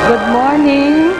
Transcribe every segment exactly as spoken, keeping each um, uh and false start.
Good morning.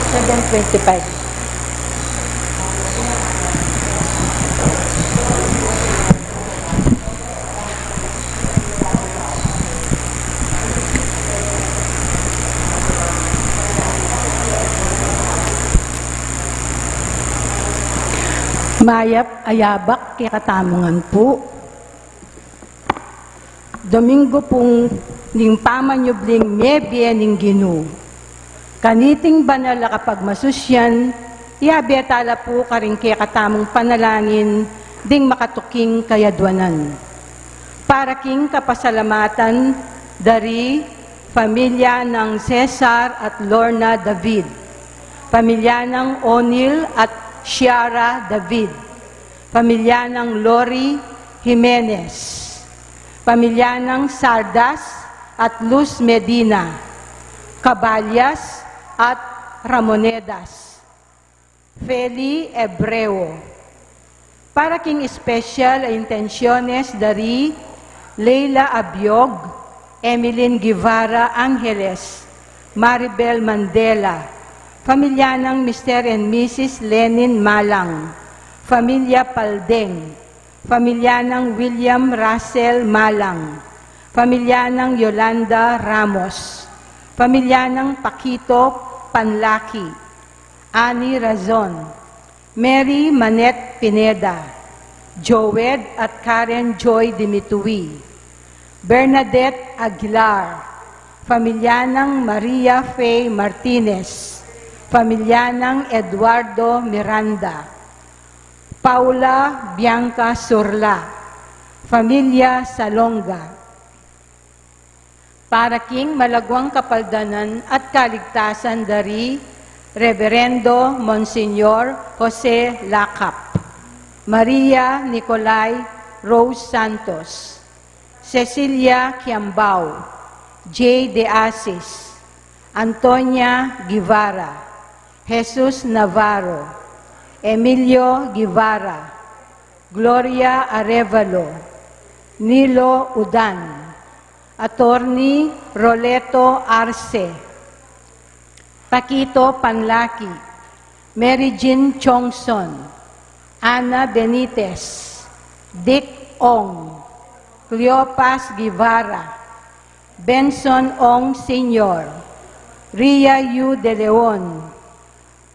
Seven twenty-five. Mayap a yabak kekatamu ngan pu. Domingo pung ning pamanyubling mebie ning Ginu. Kaniting banal a kapagmasusyan, yabe tala pu karing kekatamung panalangin ding makatuking kayadwanan. Para king kapasalamatan dari pamilya nang Cesar at Lorna David, pamilya nang O'Neil at Shiara David, pamilya nang Lori Jimenez, pamilya nang Sardas at Luz Medina, Caballas at Ramonedas, Feli Ebreo. Para king espesyal a intensyones dari Leila Abiog, Emeline Guevara Angeles, Maribel Mandela, pamilya nang Mister and Missus Lenin Malang, pamilya Paldeng, pamilya nang William Russell Malang, pamilya nang Yolanda Ramos, pamilya nang Paquito Panlaki, Annie Razon, Mary Manette Pineda, Joed at Karen Joy Dimitui, Bernadette Aguilar, Pamilya nang Maria Fe Martinez, pamilya nang Eduardo Miranda, Paula Bianca Surla, pamilya Salonga. Para king malaguang kapaldanan at kaligtasan dari Reverendo Monsignor Jose Lacap, Maria Nicolai Rose Santos, Cecilia Kiambao, Jay De Asis, Antonia Guevara, Jesus Navarro, Emilio Guevara, Gloria Arevalo, Nilo Udan, Attorney Roleto Arce, Paquito Panlaki, Mary Jean Chongson, Ana Benitez, Dick Ong, Cleopas Guevara, Benson Ong Senior, Ria Yu De Leon,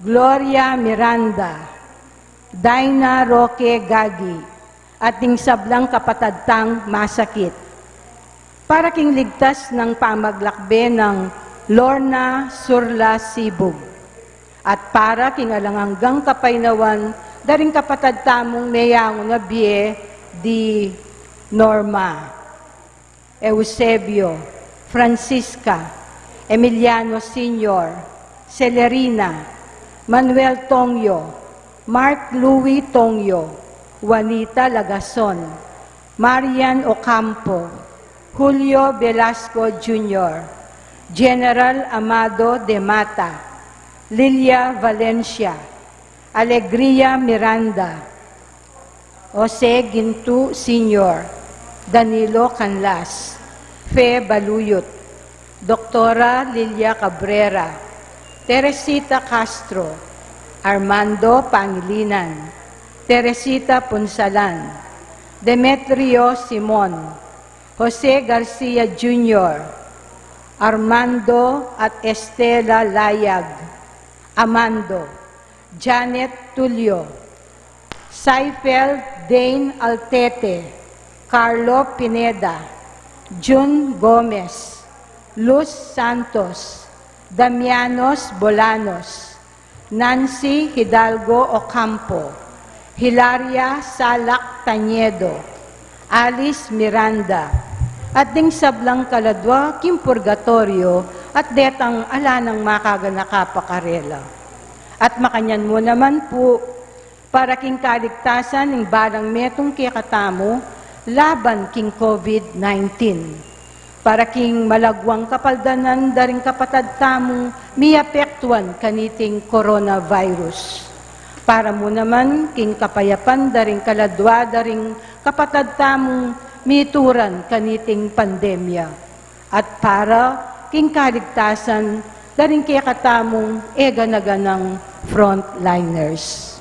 Gloria Miranda, Dina Roque Gagi, at ding sablang kapatad tang masakit. Para king ligtas nang pamaglakbe nang Lorna Surla Sibug. At para king alang anggang kapaynawan da ring kapatad tamung meyangu na bie di Norma, Eusebio, Francisca, Emiliano Senior, Celerina, Manuel Tongyo, Mark Louis Tongyo, Juanita Lagason, Marian Ocampo, Julio Velasco Junior, General Amado de Mata, Lilia Valencia, Alegria Miranda, Jose Gintu Senior, Danilo Canlas, Fe Baluyot, Doktora Lilia Cabrera, Teresita Castro, Armando Pangilinan, Teresita Punsalan, Demetrio Simon, Jose Garcia Junior, Armando at Estela Layag, Amando, Janet Tulio, Seifeld Dane Altete, Carlo Pineda, Jun Gomez, Luz Santos, Damianos Bolanos, Nancy Hidalgo Ocampo, Hilaria Salak Tañedo, Alice Miranda, at ding sablang kaladwa king purgatoryo at detang ala nang makaganaka pa karela. At makanyan mu naman pu, para king kaligtasan ning balang metung kekatamu laban king COVID nineteen. Para king malaguang kapaldanan da ring kapatad tamung miapektuan kaniting coronavirus. Para mu naman king kapayapan da ring kaladwa da ring kapatad tamung mituran kaniting pandemya. At para king kaligtasan da ring kekatamung e gana-ganang frontliners.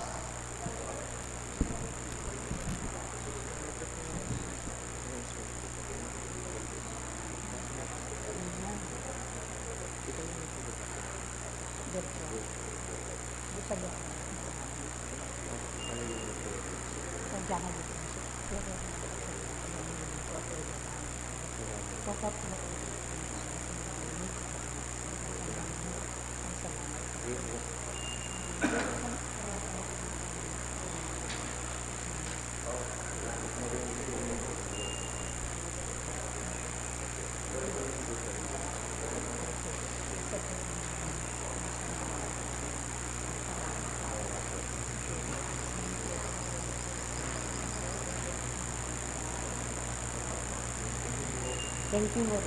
Thank you, Lord.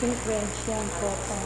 Influensya ang kotang.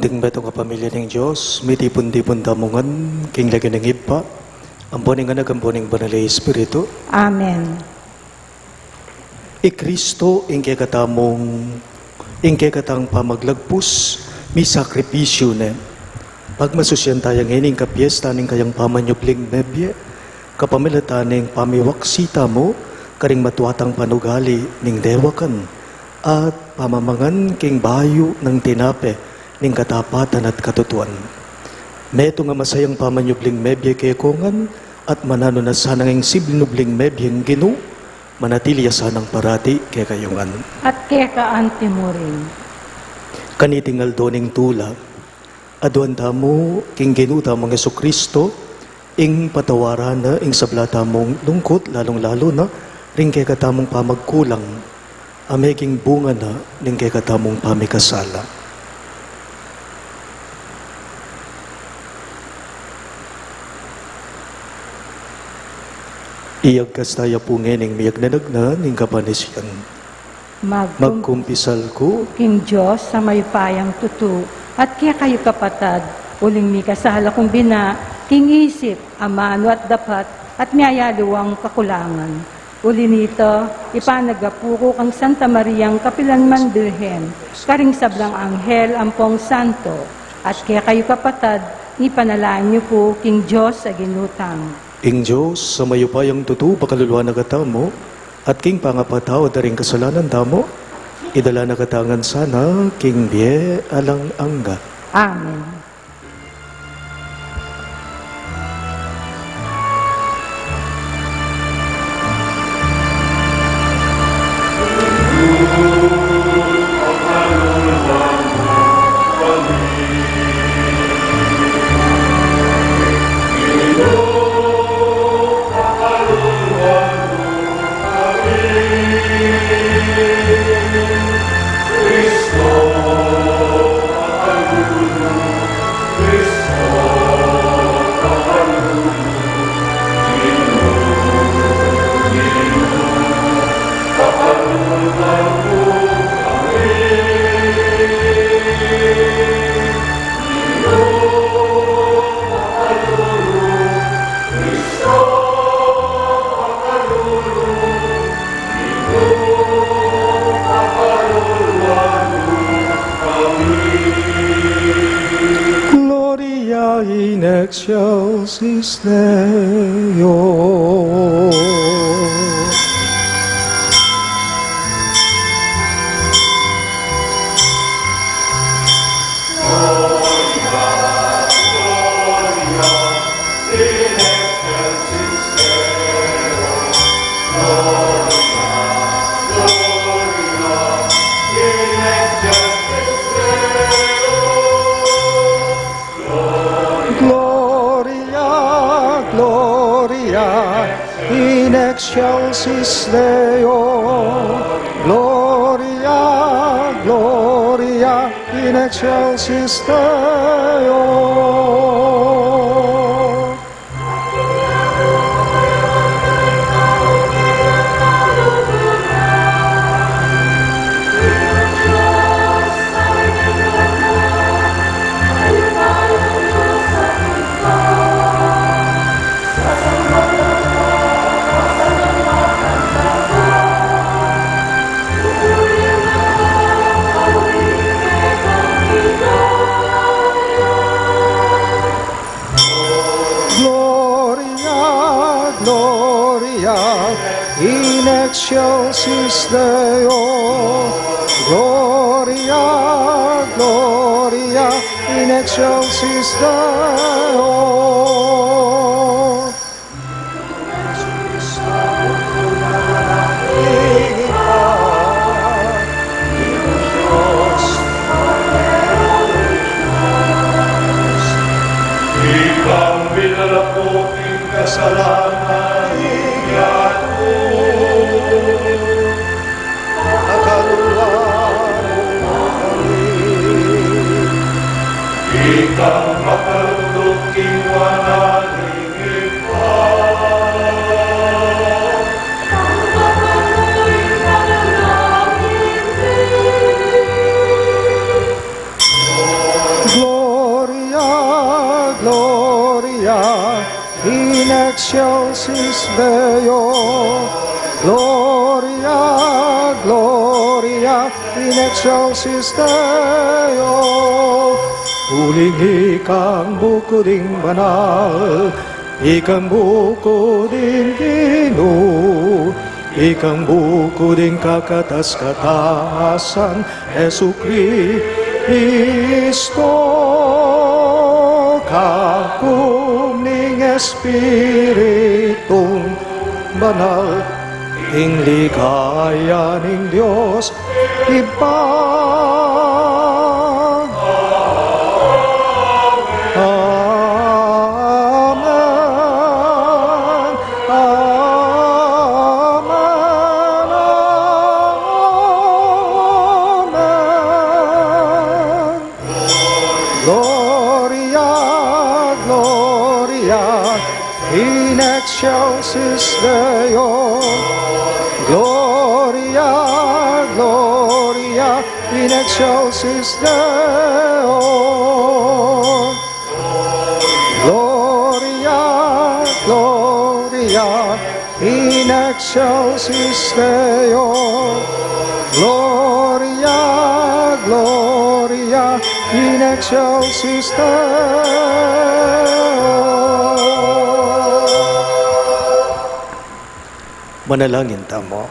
Ding metung a pamilya ning Dios, mitipun-tipun tamu ngan king lagyu ning Ibpa, ampo ning Anak, ampo ning Banal a Espiritu. Amen. I Kristo, ing kekatamung, ing kekatang pamaglagpus, misakripisyu ne. Pagmasusyan taya ngeni ing kapiesta ning kayang pamanyubling mebie, kapamilatan ning pamiwaksi tamu karing matua tang panugali ning dewakan, at pamamangan king bayu nang tinape ning katapatan at katutuan. Metung a masayang pamanyubling mebie keko ngan, at mananu na sana ing sibling mebie ning Ginu, manatili ya sanang parati kekayu ngan. At keka anti mu rin. Kaniting aldo ning tula, aduan tamu king Ginu tamung Jesucristo, ing patawaran na ing sabla tamung lungkut, lalung-lalu na ring kekatamung pamagkulang, a meging bunga na ning kekatamung pamikasala. Iyagkas taya pu ngening miyagnanagnan ning kapanisian. Magkum- Magkumpisal ku king Dios a mayupayang tutu, at kekayu kapatad, uling mikasala kung bina, king isip, amanu at dapat, at miyayaliwang kakulangan. Uli nita, ipanagapu ku kang Santa Mariang kapilan man Birhen, karing sablang anghel ampong santo, at kekayu kapatad, ipanalangin yu ku king Dios a Ginu tamu. Ing Dios a mayupayang tutu pakaluluan na katamu, at king pangapatawad da ring kasalanan tamu, idala na katamu ngan sana king bie alang angga. Amen. Gloria in excelsis Deo. Gloria, Gloria in excelsis Deo. Gloria, Gloria in excelsis Deo. Gloria, Gloria in excelsis Deo. Gloria, Gloria in excelsis Deo. Ikang minalapu king kasalanan ning yatu, pakaluluan mu kami. Ikang makalulu king wanan ning Ibpa. In excelsis Deo. Gloria, Gloria, in excelsis Deo. Uling ikang bukud ing banal, ikang bukud ing Ginu, ikang bukud ing kakatas-katasan, Jesukristo, kapung ning Espiritung Banal, ing ligaya ning Dios Ibpa. Amen. Amen. Amen. Gloria, Gloria, in excelsis Deo. Gloria, Gloria, in excelsis Deo. Gloria, Gloria, in excelsis Deo. Gloria, Gloria, in excelsis Deo. Manalangin tamu.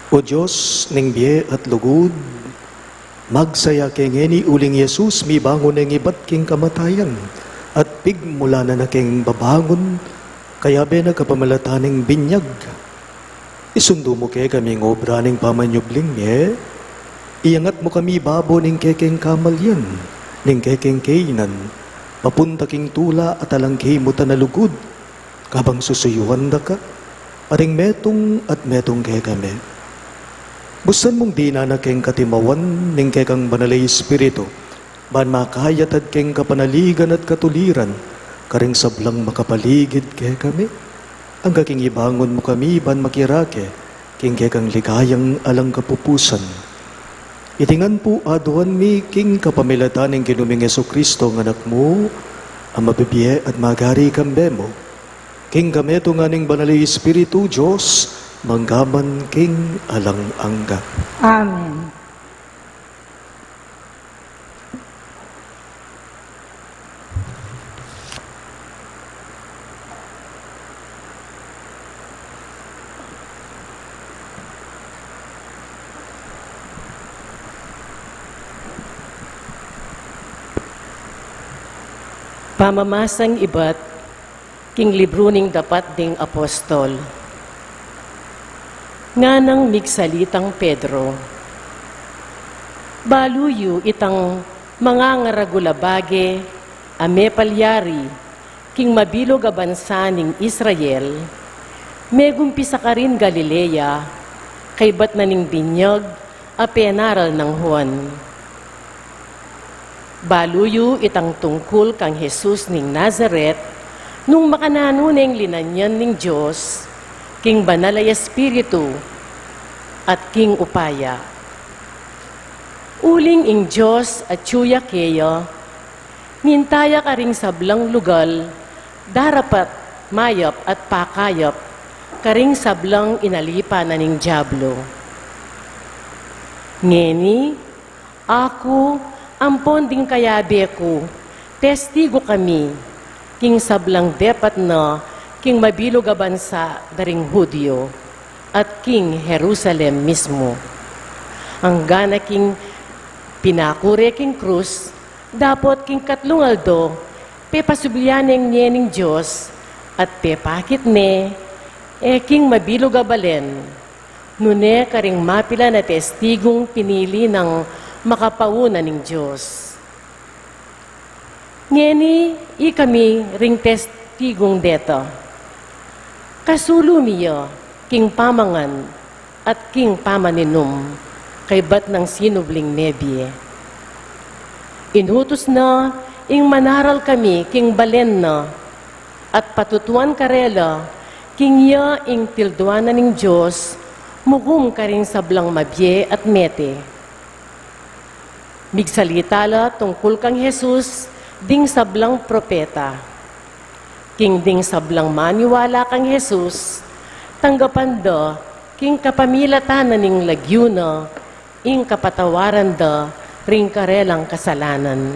O Dios ning bie at lugud, magsaya ke ngeni uling i Jesus mibangun ne ibat king kamatayan, at pigmulan na keng babangun, kayabe na kapamilatan ning binyag. Isundu mu kekami ing obra ning pamanyubling e, iyangat mu kami babo ning kekeng kamalian, ning kekeng kainan, papunta king tula at alang kimutan a lugud, kabang susuyuan da ka, at ing metung at metung kekami. Busan mung dinan na keng katimawan ning kekang Banal a Espiritu, ban makayatad keng kapanaligan at katuliran, karing sablang makapaligid kekami, angga king ibangun mu kami ban makirake king kekang ligayang alang kapupusan. Iti ngan pu aduan mi king kapamilatan ning Ginu ming Jesucristo, a Anak mu, a mabibie at magari kambe mu, king kametungan ning Banal a Espiritu, Dios, mangga man king alang angga. Amen. Pamamasang ibat king libru ning Dapat ding Apostol. Nganang migsalitang Pedro, balu yu itang mangangaragul a bage a mepalyari king mabilug a bansa ning Israel, megumpisa karin Galilea, kaybat na ning binyag a penaral nang Juan. Balu yu itang tungkul kang Jesus ning Nazaret, nung makananu neng linanyan ning Dios king Banal a Espiritu at king upaya. Uling ing Dios atyu ya keya, minta ya karing sablang lugal darapat mayap at pakayap karing sablang inalipan na ning Diablo. Ngeni, aku ampon ding kayabe ku, testigu kami king sablang depat na king mabilug a bansa da ring Judio at king Jerusalem mismu, angga na king pinaku re king krus, dapot king katlung aldo pepasublian neng ne ning Dios, at pepakit ne e king mabilug a balen, nune karing mapilan a testigung pinili nang makapauna ning Dios. Ngeni ikami ring testigung deta. Kasulu mi ya king pamangan at king pamaninum kaybat nang sinubling mebie. Inutus na ing manaral kami king balen na, at patutuan karela king ya ing tilduan na ning Dios mukum karing sablang mabie at mete. Migsalita la tungkul kang Jesus Ding sablang propeta. King ding sablang maniwala kang Jesus, tanggapan da king kapamilatan na ning lagyu na ing kapatawaran da ring karelang kasalanan.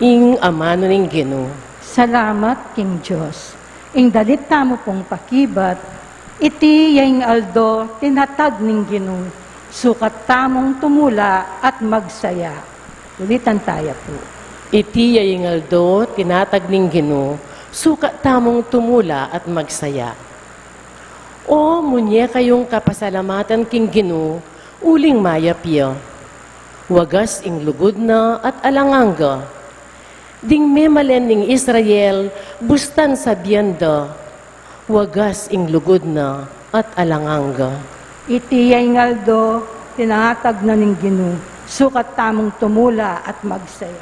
Ing amanu ning Ginu. Salamat king Dios. Ing dalit tamu pung pakibat, iti ya ing aldo tinatag ning Ginu, sukat tamung tumula at magsaya. Ulitan taya pu. Iti ya ing aldo tinatag ning Ginu, sukat tamung tumula at magsaya. O, munye kayung kapasalamatan king Ginu, uling mayap ya. Wagas ing lugud na at alang angga. Ding memalen ning Israel, bustan sabian da, wagas ing lugud na at alang angga. Iti ya ing aldo tinatag na ning Ginu, sukat tamung tumula at magsaya.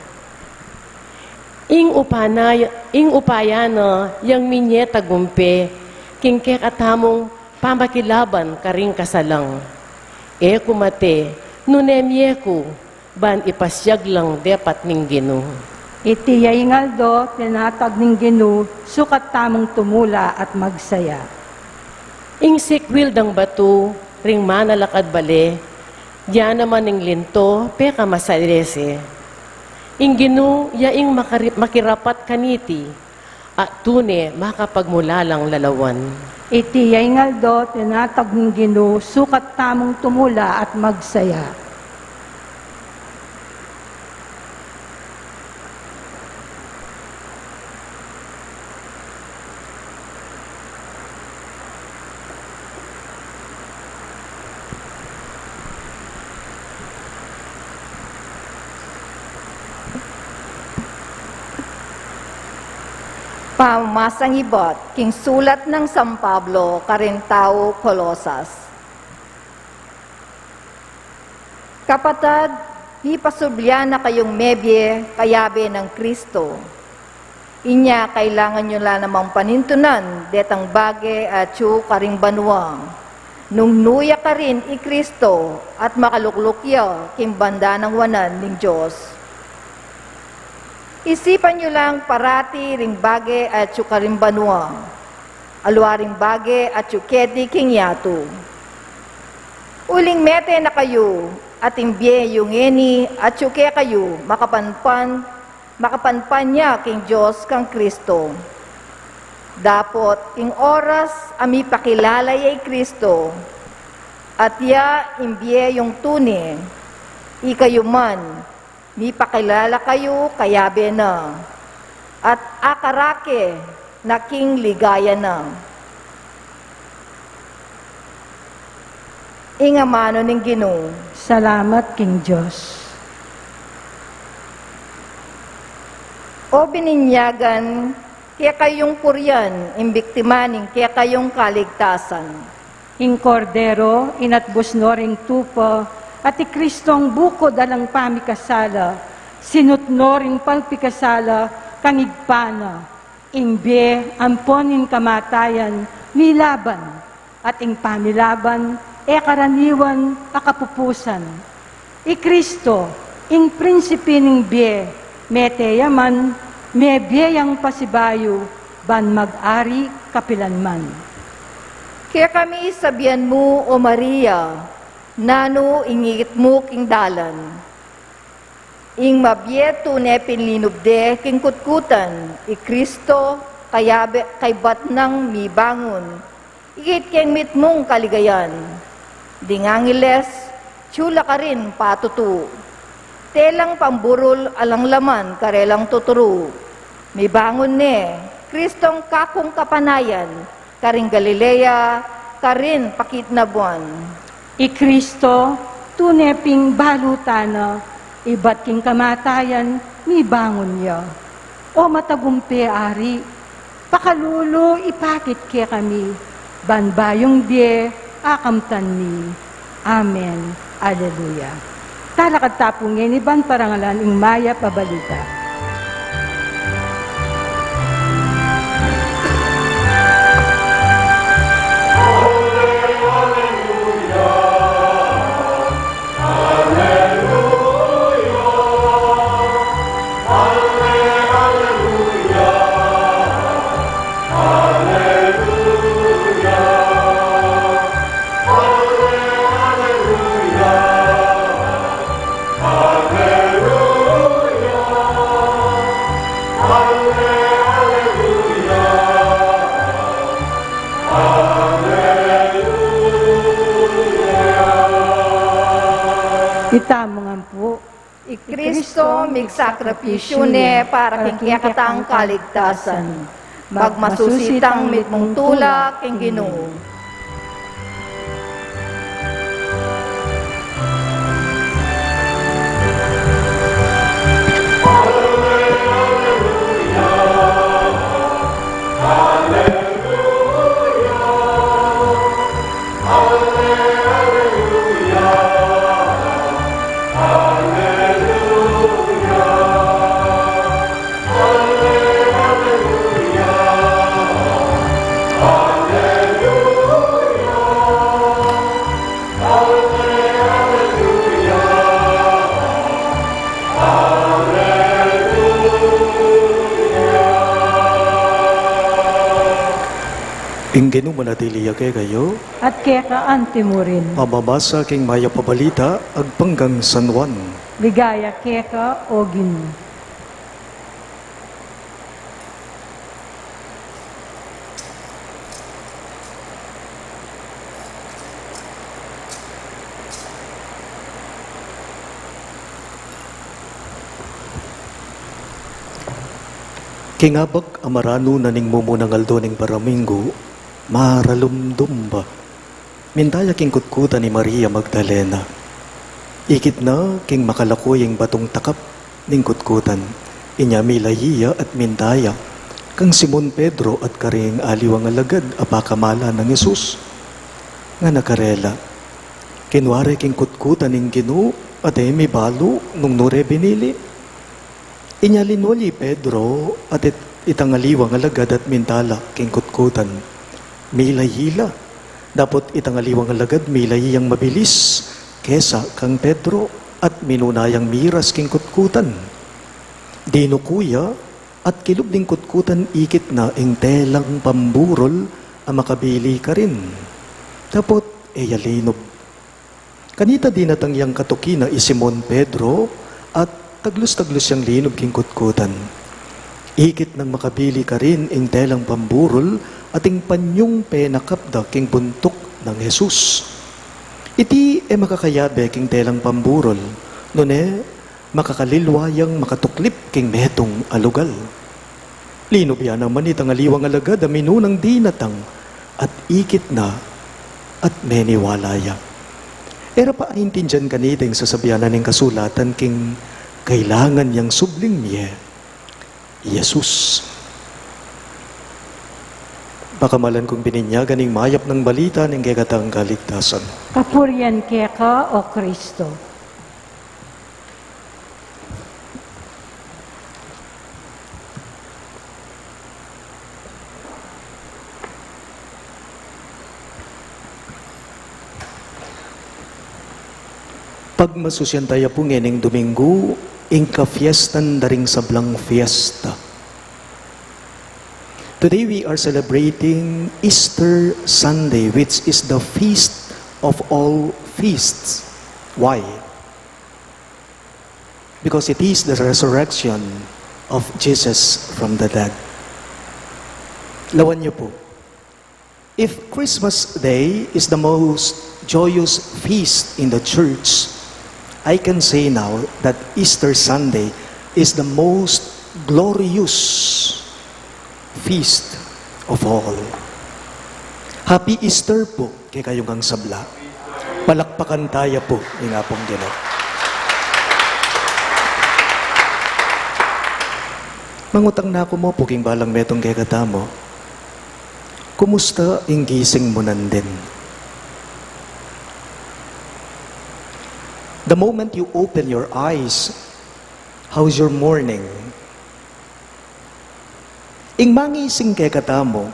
Ing upana, ing upaya na yang minye tagumpe king kekatamung pamakilaban karing kasalang. E ku mate, nune mie ku, ban ipasiag lang depat ning Ginu. Iti ya ing aldo tinatag ning Ginu, sukat tamung tumula at magsaya. Ing sikwil dang batu ring manalakad bale, dia naman ing linto pekamasalese. Ing Ginu ya ing makari-, makirapat kaniti, at tune makapagmulalang lalawan. Iti ya ing aldo tinatag ning Ginu, sukat tamung tumula at magsaya. Pamamasang ibat king sulat nang San Pablo karing tau Colosas. Kapatad, mipasubli na kayung mebie kayabe nang Kristo. Inya kailangan yu la namang panintunan detang bage atyu karing banua. Nung nu ya karin i Kristo at makalukluk ya king banda nang wanan ning Dios. Isipan yu lang parati ring bage atyu karing banua, alua ring bage atyu keti king yatu. Uling mete na kayu, at ing bie yu ngeni atyu kekayu, makapanpan, makapanpan ya king Dios kang Kristo. Dapot ing oras a mipakilala ya i Kristo, at ya ing bie yung tune, ikayu man, mipakilala kayu kayabe na, at akarake na king ligaya na. Ing amanu ning Ginu. Salamat king Dios. O bininyagan, kekayung purian ing biktima ning kekayung kaligtasan. Ing Kordero, inatbus no ring tupa, at i Kristong bukud alang pamikasala, sinut no ring pagpikasala kang Ibpa na. Ing bie ampon ing kamatayan milaban, at ing pamilaban e karaniwan a kapupusan. I Kristo, ing prinsipi ning bie, mete ya man, mebie yang pasibayu, ban mag-ari kapilan man. Kekami sabian mu, O Maria, nanu ing ikit mu king dalan. Ing mabie tune pin linubde king kutkutan, i Kristo, kayabe, kaybat nang mibangun, ikit keng mitmung kaligayan. Ding angeles, atyu la karin patutu. Telang pamburul alang laman karelang tuturu. Mibangun ne, Kristong kakung kapanayan, karing Galilea, karin pakit na buan. I Kristo, tune ping balutan na, ibat king kamatayan, mibangun ya. O matagumpe Ari, pakalulu ipakit kekami, ban bayung bie a kamtan mi. Amen. Aleluya. Talakad ta pu ngeni ban parangalan ing mayap a balita. Kristo, migsakripisyu ne para king kekatang kaligtasan. Magmasusi tang mitmung tula king Ginu. Ing Ginu manatili ya kekayu. At keka antimurin. Pamamasa king Mayap a Balita agpang kang San Juan. Ligaya keka, O Ginu. King abak a maranu na ning mumunang aldo ning baraminggu, maralumdum ba, minta ya king kutkutan i Maria Magdalena. Ikit na king makalako yang batung takap ning kutkutan. Inya milayi ya at minta ya kang Simon Pedro at karing aliwang alagad a pakamalan nang Jesus. Ngana karela, kinua re king kutkutan ing Ginu at e mi balu nung nu re binili. Inya linwal ya i Pedro at it-, itang aliwang alagad at minta la king kutkutan. Milayi la. Dapot itang aliwang alagad milayi yang mabilis kesa kang Pedro at minuna yang miras king kutkutan. Dinuku ya at kilub ning kutkutan ikit na ing telang pamburul a makabili karin. Dapot e ya linub. Kanita dinatang yang katuki na i Simon Pedro at taglus-taglus yang linub king kutkutan. Ikit nang makabili karin ing telang pamburul at ing panyung penakap da king buntuk nang Jesus. Iti e makakayabe king telang pamburul, nune makakalilwa yang makatuklip king metung a lugal. Linub ya naman itang aliwang alagad a minunang dinatang at ikit na at meniwala ya. E ra pa aintindian kanita ing sasabian na ning kasulatan king kailangan yang subling mie, i Jesus. Pakamalan kung bininyagan ing mayap nang balita ning kekatang kaligtasan. Kapurian keka, O Kristo. Pagmasusian taya pu ngening Dominggu, ing kafiestan da ring sablang fiesta. Today we are celebrating Easter Sunday, which is the feast of all feasts. Why? Because it is the resurrection of Jesus from the dead. Lawan niyo po, if Christmas Day is the most joyous feast in the church, I can say now that Easter Sunday is the most glorious feast of all. Happy Easter po kekayung sabla. Palakpakan taya po ing Apung Ginu. Mangutang na ku mu pu king balang metung kekatamu, kumusta ing gising mu nandin? The moment you open your eyes, how's your morning? Ing mangising kekatamu,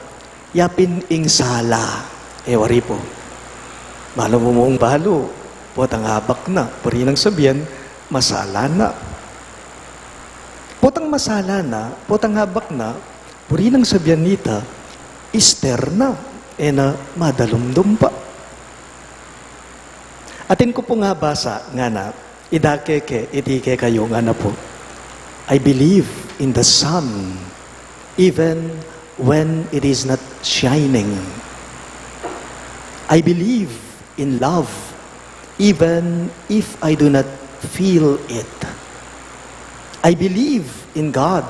yapin ing sala, e wari pu. Balu mu mung balu, potang abak na, buri nang sabian, masala na. Potang masala na, potang abak na, buri nang sabian nita, Easter na, e na madalumdum pa. Atin ku pung abasa, ngana, idake ke, iti kekayu, ngana pu, I believe in the sun, even when it is not shining. I believe in love, even if I do not feel it. I believe in God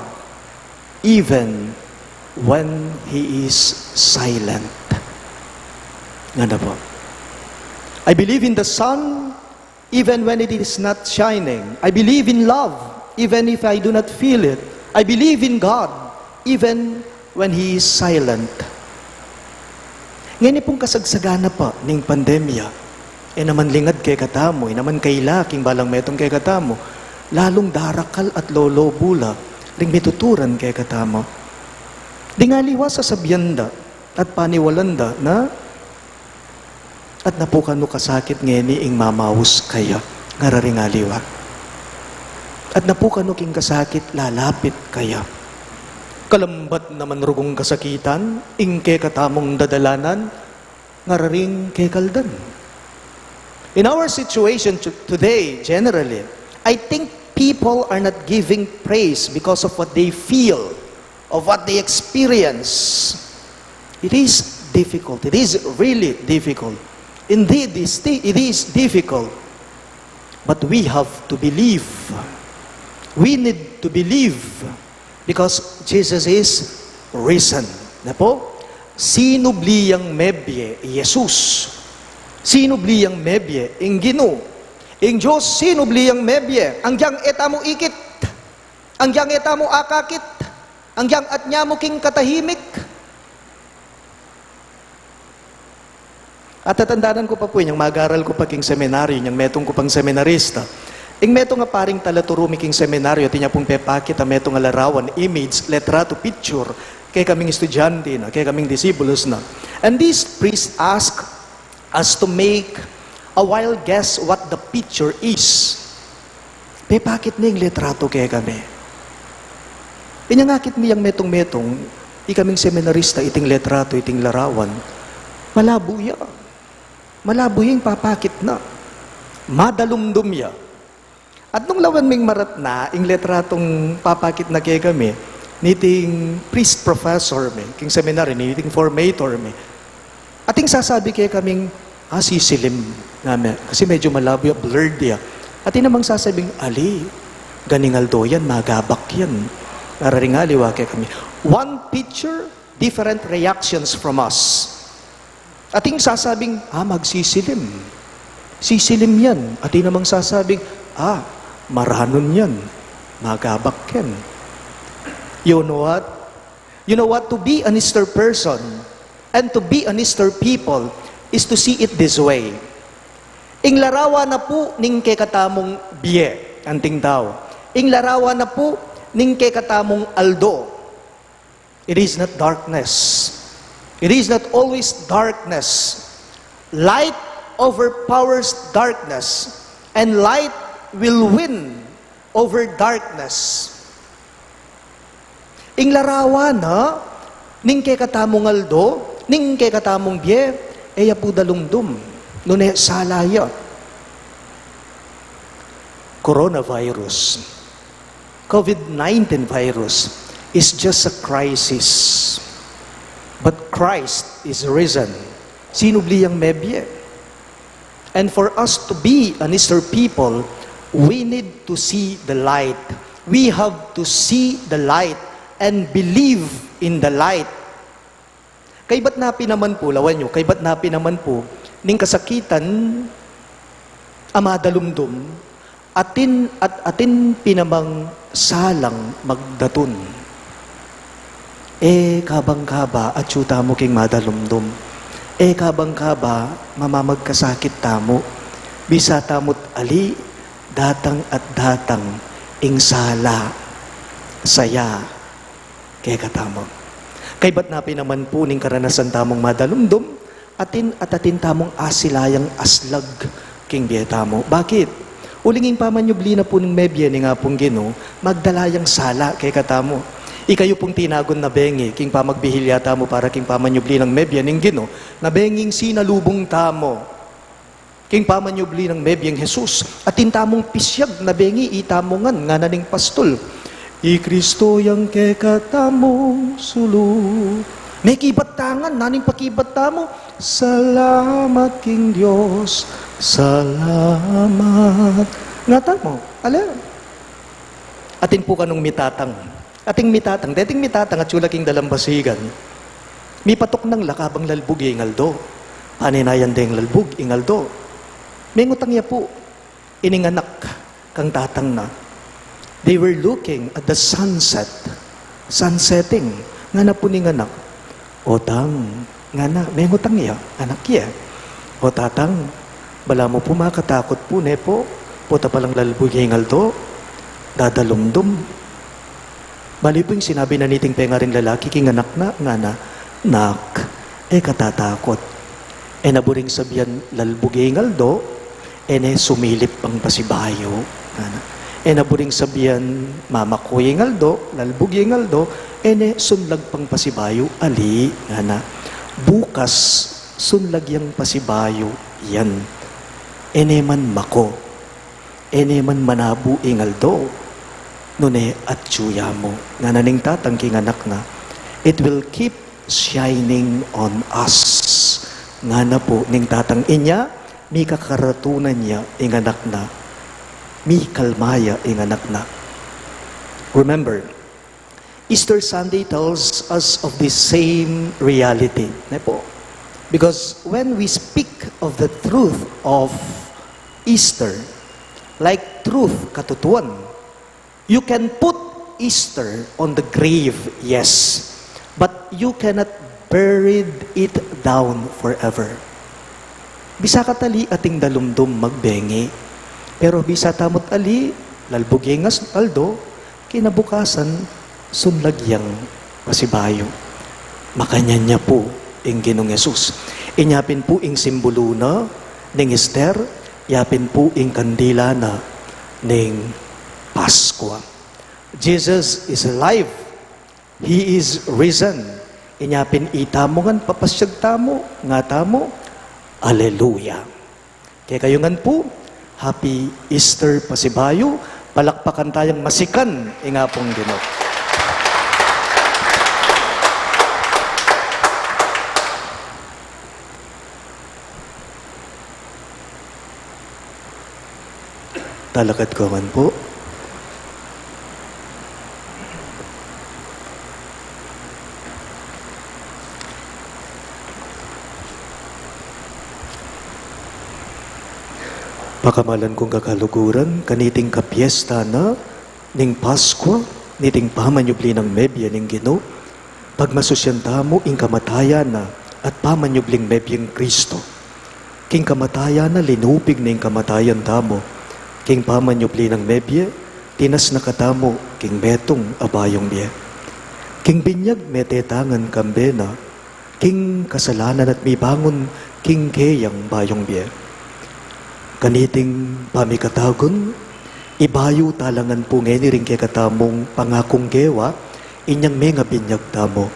even when He is silent. Nga na po. I believe in the sun even when it is not shining. I believe in love even if I do not feel it. I believe in God even when He is silent. Ngeni pung kasagsagana pa ning pandemya, e naman lingad kekatamu, e naman kaila king balang metung kekatamu, lalung darakal at lolobu la ring mituturan kekatamu. Ding aliwa sasabian da at paniwalan da na, at napu kanu kasakit ngeni ing mamaus kaya, ngara ring aliwa. At napu kanu king kasakit lalapit kaya. Kalambat naman rugung kasakitan ing kekatamung dadalanan, ngara ring kekaldan. In our situation to-, today, generally, I think people are not giving praise because of what they feel, of what they experience. It is difficult. It is really difficult. Indeed, it's di-, it is difficult. But we have to believe. We need to believe because Jesus is risen. Na po? Sinubli yang mebie i Jesus. Sinubli yang mebie ing Ginu. Ing Dios sinubli yang mebie. Anggiyang e tamu ikit. Anggiyang e tamu akakit. Anggiyang atnya mu king katahimik. Atatandanan ku pa pu inyang magaral ku pa king seminaryo, inyang metung ku pang seminarista. Ing metung a paring talaturu mi king seminaryo, atin ya pung pepakit a metung a larawan, image, letratu, picture, kekaming estudyante na, kekaming disipulus na. And this priest asked us to make a wild guess what the picture is. Pepakit ne ing letratu kekami. Inyang akit mi yang metung-metung, ikaming seminarista, iting letratu, iting larawan. Malabo ya. Malabo ya ing papakit na. Madalumdum ya. At nung lawen ming maratna ing letratung papakit na kekami, niting priest professor mi king seminary, niting formator mi, atin sasabi kekaming, "Ah, sisilim," ngana. Kasi medyo malabo ya, blurred ya. Atin namang sasabing, "Ali, ganing aldo yan, magabak yan." Ngara ring aliwa kekami. One picture, different reactions from us. Atin sasabing, "Ah, magsisilim. Sisilim yan." Atin namang sasabing, "Ah, maranun yan. Magabak yan." You know what? You know what? To be an Easter person and to be an Easter people is to see it this way. Ing larawan na pu ning kekatamung bie, anting tau. Ing larawan na pu ning kekatamung aldo. It is not darkness. It is not always darkness. Light overpowers darkness, and light will win over darkness. Ing larawan na ning kekatamung aldo, ning kekatamung bie, e ya pu dalumdum, nune sala ya. Coronavirus, COVID nineteen virus is just a crisis. But Christ is risen. Sinubli yang mebie. And for us to be an Easter people, we need to see the light. We have to see the light and believe in the light. Kaybat na pin naman pu, lawen yu, kaybat na pin naman pu ning kasakitan a madalumdum, atin at atin pin namang salang magdatun. E kabang kaba atyu tamu king madalumdum. E kabang kaba mamamagkasakit tamu. Bisa tamu't ali, datang at datang ing sala saya kekatamu. Kaybat na pin naman pu ning karanasan tamung madalumdum, atin at atin tamung asilayang aslag king bie tamu. Bakit? Uling ing pamanyubli na pu ning mebie ning Apung Ginu, magdala yang sala kekatamu. Ikayu pung tinagun na bengi king pamagbihilya tamu para king pamanyubli nang mebie ning Ginu, na benging sinalubung tamu king pamanyubli nang mebieng Jesus, atin tamung pisyag na bengi itamu ngan, ngana ning pastul, "I Kristo yang kekatamung sulu." Mekibat ta ngan, nanu ing pakibat tamu? "Salamat king Dios, salamat." Nga tamu, ale? Atin pu kanung mitatang. Ating mitatang, deting mitatang atyu la king dalampasigan. Mipatuknang la kabang lalbug ya ing aldo. Paninayan deng lalbug ing aldo. Mengutang ya pu ining anak kang tatang na. They were looking at the sunset. Sun setting. Ngana pu ning anak, "O tang," ngana, mengutang ya, anak ya. "O tatang, balamu pu makatakut pu, ne pu? Pota palang lalbug ya ing aldo, dadalumdum." Bali pu ing sinabi na niting pengaring lalaki king anak na, ngana, "Nak, e ka tatakut. E na buring sabian lalbug ya ing aldo, e ne sumilip pang pasibayu," ngana. "E na buring sabian mamaku ya ing aldo, lalbug ya ing aldo, e ne sunlag pang pasibayu, ali," ngana. "Bukas, sunlag yang pasibayu yan. E ne man maku, e ne man manabu ing aldo, nune atyu ya mu," ngana ning tatang king anak na. "It will keep shining on us," ngana pu ning tatang. Inya, mikakaratunan ya ing anak na. Mikalma ya ing anak na. Remember, Easter Sunday tells us of the same reality, ne po? Because when we speak of the truth of Easter, like truth, katutuan, you can put Easter on the grave, yes, but you cannot buried it down forever. Bisa kat ali ating dalumdum magbengi, pero bisa tamu't ali, lalbug ya ing aldo, kinabukasan, sunlag yang pasibayu. Makanyan ya pu ing Ginung Jesus. Inya pin pu ing simbulu na ning Easter, ya pin pu ing kandila na ning Paskua. Jesus is alive. He is risen. Inya pin itamu ngan papasyag tamu, ngatamu, "Aleluya." Kekayu ngan pu, Happy Easter pasibayu. Palakpakan tayang masikan ing Apung Ginu. Talakad ko ngan pu. Pakamalan kung kakaluguran, kaniting kapiesta na ning Paskua, niting pamanyubli nang mebie ning Ginu, pagmasusyan tamu ing kamatayan na at pamanyubling mebieng Kristo. King kamatayan na linupig na ing kamatayan tamu, king pamanyubli nang mebie, tinas na katamu king metung a bayung bie. King binyag mete ta ngan kambe na, king kasalanan at mibangun king keyang bayung bie. Kaniting pamikatagun, ibayu ta la ngan pu ngeni ring kekatamung pangakung gewa, inyang mengabinyag tamu.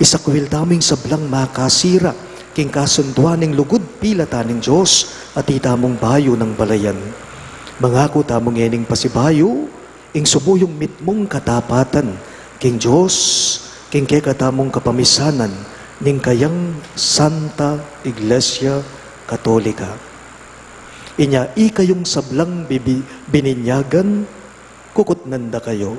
Isakwil tamu ing sablang makasira king kasunduan ning lugud pilatan ning Dios at itamung bayu nang balayan. Mangaku tamu ngening pasibayu, ing sumuyung mitmung katapatan king Dios, king kekatamung kapamisanan ning kayang Santa Iglesia Katolika. Inya ikayung sablang bibi-, bininyagan, kukutnan da kayu.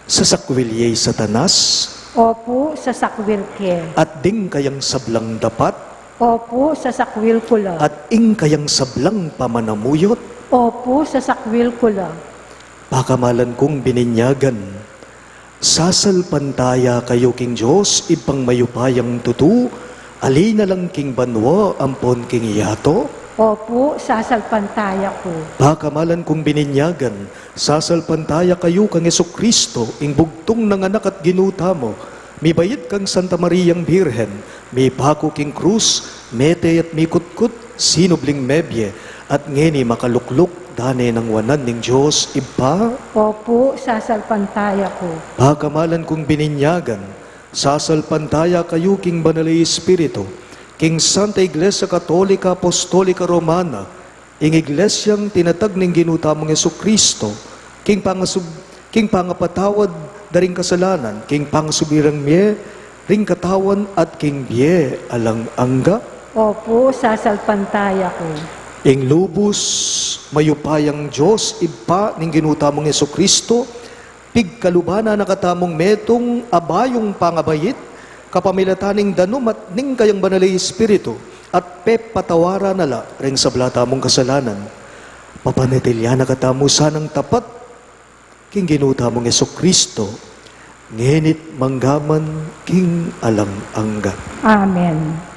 Sasakwil ye i Satanas. Opu, sasakwil ke. At ding kayang sablang dapat. Opu, sasakwil ku la. At ing kayang sablang pamanamuyot. Opu, sasakwil ku la. Pakamalan kung bininyagan, sasalpantaya kayu king Dios, Ibpang mayupayang tutu, ali na lang king banua ampon king yatu. Opu, sasalpantaya ku. Pakamalan kung bininyagan, sasalpantaya kayu kang Jesucristo, ing bugtung nang Anak at Ginu tamu, mibait kang Santa Mariang Birhen, mipaku king krus, mete at mikutkut, sinubling mebie, at ngeni makalukluk, dane nang wanan ning Dios Ibpa. Opu, sasalpantaya ku. Pakamalan kung bininyagan, sasalpantaya kayu king Banal a Espiritu, king Santa Iglesia Katolika Apostolika Romana, ing Iglesiang tinatag ning Ginu tamung Jesucristo, king pangasub-, king pangapatawad da ring kasalanan, king pangasubli rang mie ring katawan at king bie alang angga. Opu, sasalpantaya ku. Ing lubus mayupayang Dios, Ibpa ning Ginu tamung Jesucristo, pigkaluban na katamung metung a bayung pangabait, kapamilatan ning danum at ning kayang Banal a Espiritu, at pepatawaran na la ring sabla tamung kasalanan. Papanatilian na katamu sanang tapat king Ginu tamung Jesucristo, ngeni't manggaman king alang angga. Amen.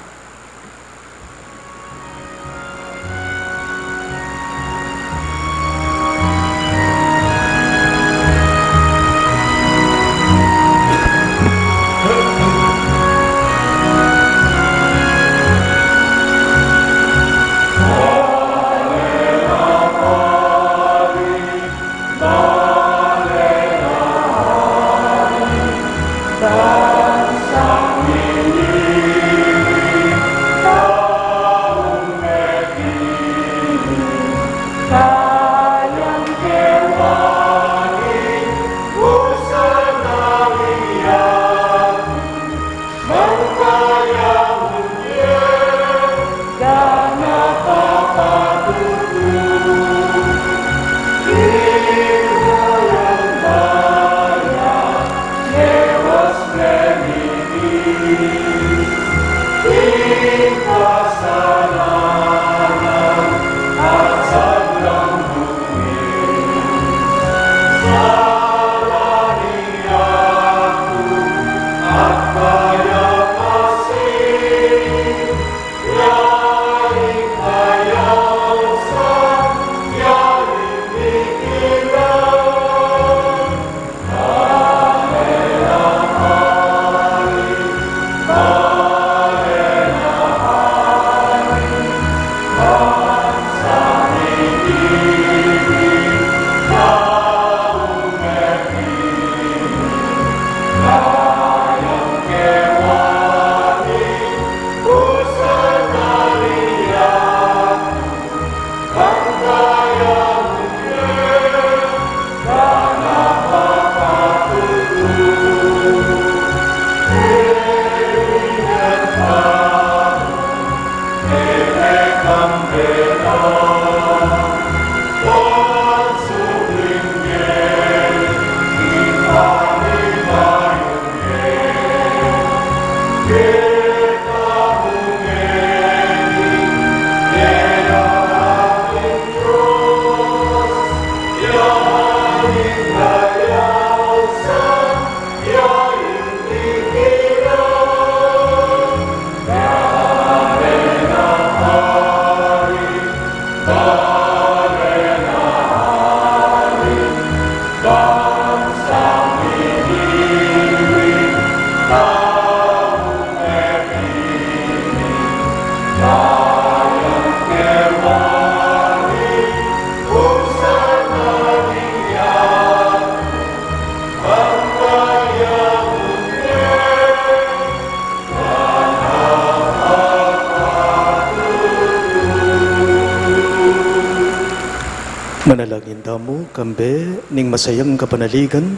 Manalangin tamu, kambe ning masayang kapanaligan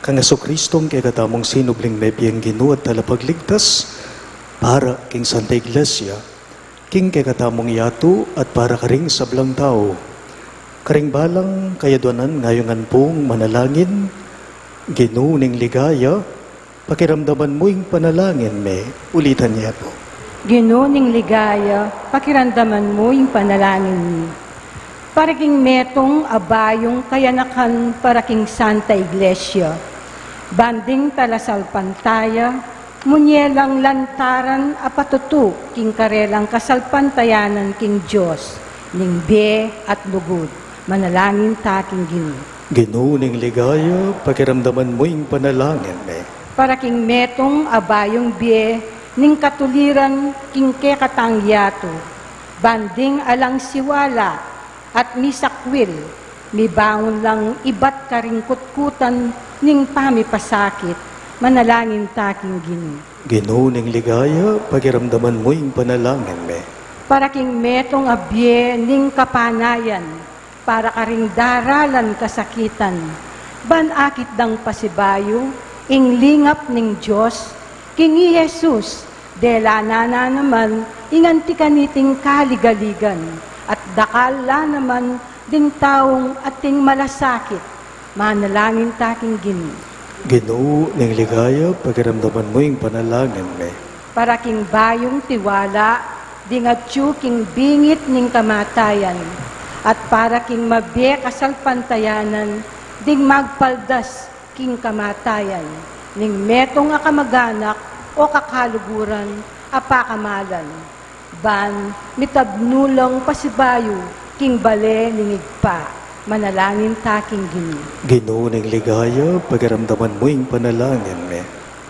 kang Jesucristong kekatamung sinubling mebieng Ginu at Talapagligtas, para king Santa Iglesia, king kekatamung yatu at para karing sablang tau. Karing balang kayadwanan ngayungan pung manalangin. Ginu ning ligaya, pakiramdaman mu ing panalangin mi. Ulitan ye pu. Ginu ning ligaya, pakiramdaman mu ing panalangin mi. Para king metung a bayung kayanakan para king Santa Iglesia, ban ding talasalpantaya, munye lang lantaran a patutu king karelang kasalpantayanan king Dios ning bie at lugud. Manalangin ta king Ginu. Ginu ning ligaya, pakiramdaman mu ing panalangin mi. Para king metung a bayung bie ning katuliran king kekatang yatu, ban ding alang siwala at misakwil, mibangun lang ibat karing kutkutan ning pamipasakit. Manalangin ta king Ginu. Ginu ning ligaya, pakiramdaman mu ing panalangin mi. Para king metung a bie ning kapanayan, para karing daralan kasakitan, ban akit dang pasibayu ing lingap ning Dios king i Jesus, dela na naman ing anti kaniting kaligaligan, At dakal la naman ding taung ating malasakit. Manalangin ta king Ginu. Ginu ning ligaya, pakiramdaman mu ing panalangin mi. Para king bayung tiwala ding atyu king bingit ning kamatayan, at para king mabie kasalpantayanan ding magpaldas king kamatayan ning metung a kamaganak o kakaluguran a pakamalan. Ban mitabnu lang pasibayu king bale ning Ibpa, manalangin ta king Ginu. Ginu ning ligaya, pakiramdaman mu ing panalangin mi.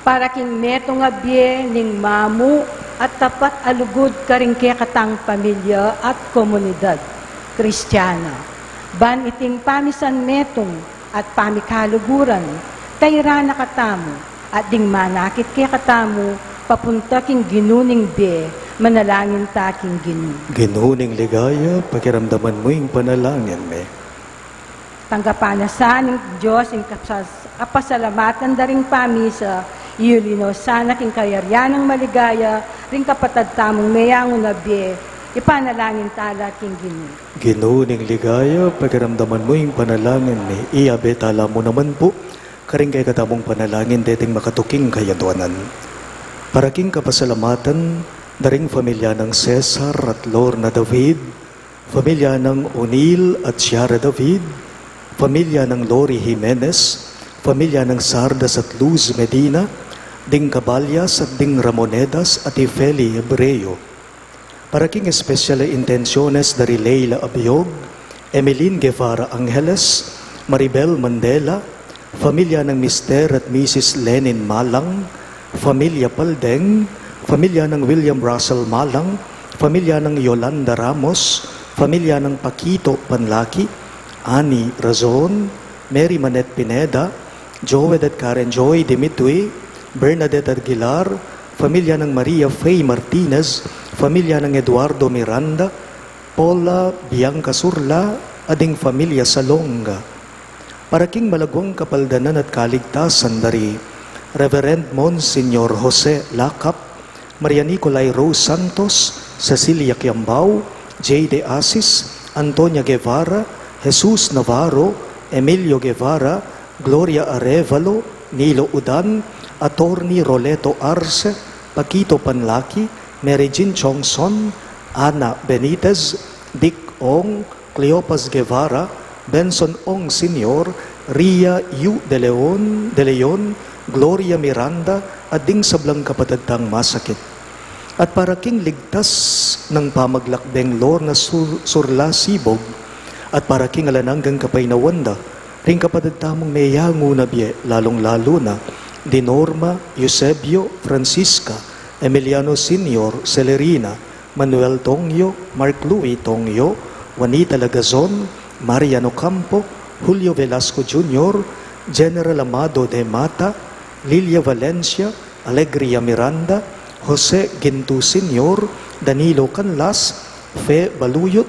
Para king metung a bie ning mamu at tapat a lugud karing kekatang pamilya at komunidad Kristiana. Ban iting pamisan metung at pamikaluguran, tairan na katamu, at ding manakit kekatamu, papunta king Ginu ning bie, manalangin ta king Ginu. Ginu ning ligaya, pakiramdaman mu ing panalangin mi. Tanggapan na sa ning Dios ing kapsas-, kapasalamatan da ring pamisa, iyuli no sana king kayarian nang maligaya ring kapatad tamung meyangu na bie, ipanalangin ta la king Ginu. Ginu ning ligaya, pakiramdaman mu ing panalangin mi, iyabe tala mu naman pu karing kekatamung panalangin deting makatuking kayadwanan. Para king kapasalamatan da ring familia nang Cesar at Lorna David, familia nang O'Neill at Ciara David, familia nang Lori Jimenez, familia nang Sardas at Luz Medina, ding Caballas at ding Ramonedas at i Feli Hebreo. Para king espesyal a intensiones da ri Leila Abiog, Emeline Guevara Angeles, Maribel Mandela, familia nang Mister at Missus Lenin Malang, familia Paldeng, familia nang William Russell Malang, familia nang Yolanda Ramos, familia nang Paquito Panlaki, Annie Razon, Mary Manette Pineda, Joed at Karen Joy Dimitri, Bernadette Aguilar, familia nang Maria Faye Martinez, familia nang Eduardo Miranda, Paula Bianca Surla, at ding familia Salonga. Para king malagwang kapaldanan at kaligtasan da ri Reverend Monsignor Jose Lacap, Maria Nicolai Rose Santos, Cecilia Kiambao, Jay De Asis, Antonia Guevara, Jesus Navarro, Emilio Guevara, Gloria Arevalo, Nilo Udan, Attorney Roleto Arce, Paquito Panlaki, Mary Jean Chongson, Ana Benitez, Dick Ong, Cleopas Guevara, Benson Ong Senior, Ria Yu De Leon, De Leon, Gloria Miranda, at ding sablang kapatad tang masakit. At para king ligtas nang pamaglakbeng Lorna Sur-, Surla Sibog, at para king alang anggang kapaynawan da ring kapatad tamung meyangu na bie, lalung-lalu na di Norma, Eusebio, Francisca, Emiliano Senior, Celerina, Manuel Tongyo, Mark Louis Tongyo, Juanita Lagazon, Marian Ocampo, Julio Velasco Junior, General Amado de Mata, Lilia Valencia, Alegria Miranda, Jose Gintu Senior, Danilo Canlas, Fe Baluyot,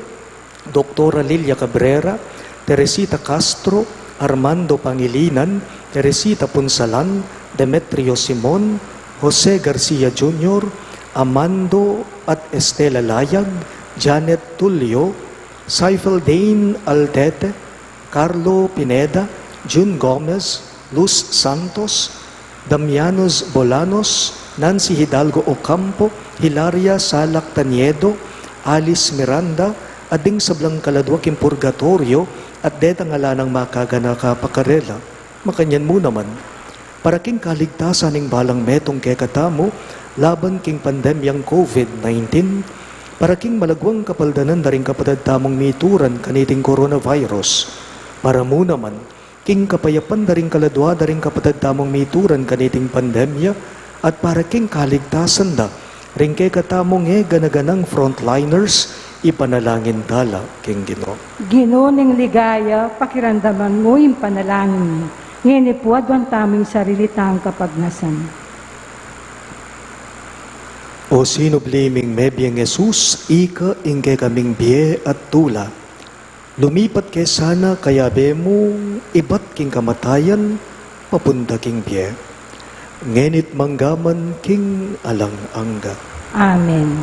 Doktora Lilia Cabrera, Teresita Castro, Armando Pangilinan, Teresita Punsalan, Demetrio Simon, Jose Garcia Junior, Amando at Estela Layag, Janet Tulio, Seifeldane Altete, Carlo Pineda, Jun Gomez, Luz Santos, Damianos Bolanos, Nancy Hidalgo Ocampo, Hilaria Salak Taniedo, Alice Miranda, at ding sablang kaladwa king purgatoryo, at detang ala nang makaganaka pa karela. Makanyan mu naman, para king kaligtasan ning balang metung kekatamu, laban king pandemyang COVID nineteen, para king malagwang kapaldanan da ring kapatad tamung mituran kaniting coronavirus, para mu naman, king kapayapan da ring kaladwa da ring kapatad tamung mituran kaniting pandemya, at para king kaligtasan da ring kekatamung e gana-ganang frontliners, ipanalangin tala king Ginu. Ginu ning ligaya, pakiramdaman mu ing panalangin mi. Ngeni pu aduan tamu ing sarili tang kapagnasan. O sinubli ming mebieng Jesus, ika ing kekaming bie at tula. Lumipat ke sana kayabe mu ibat king kamatayan, papunta king bie. Ngeni't manggaman king alang angga. Amen.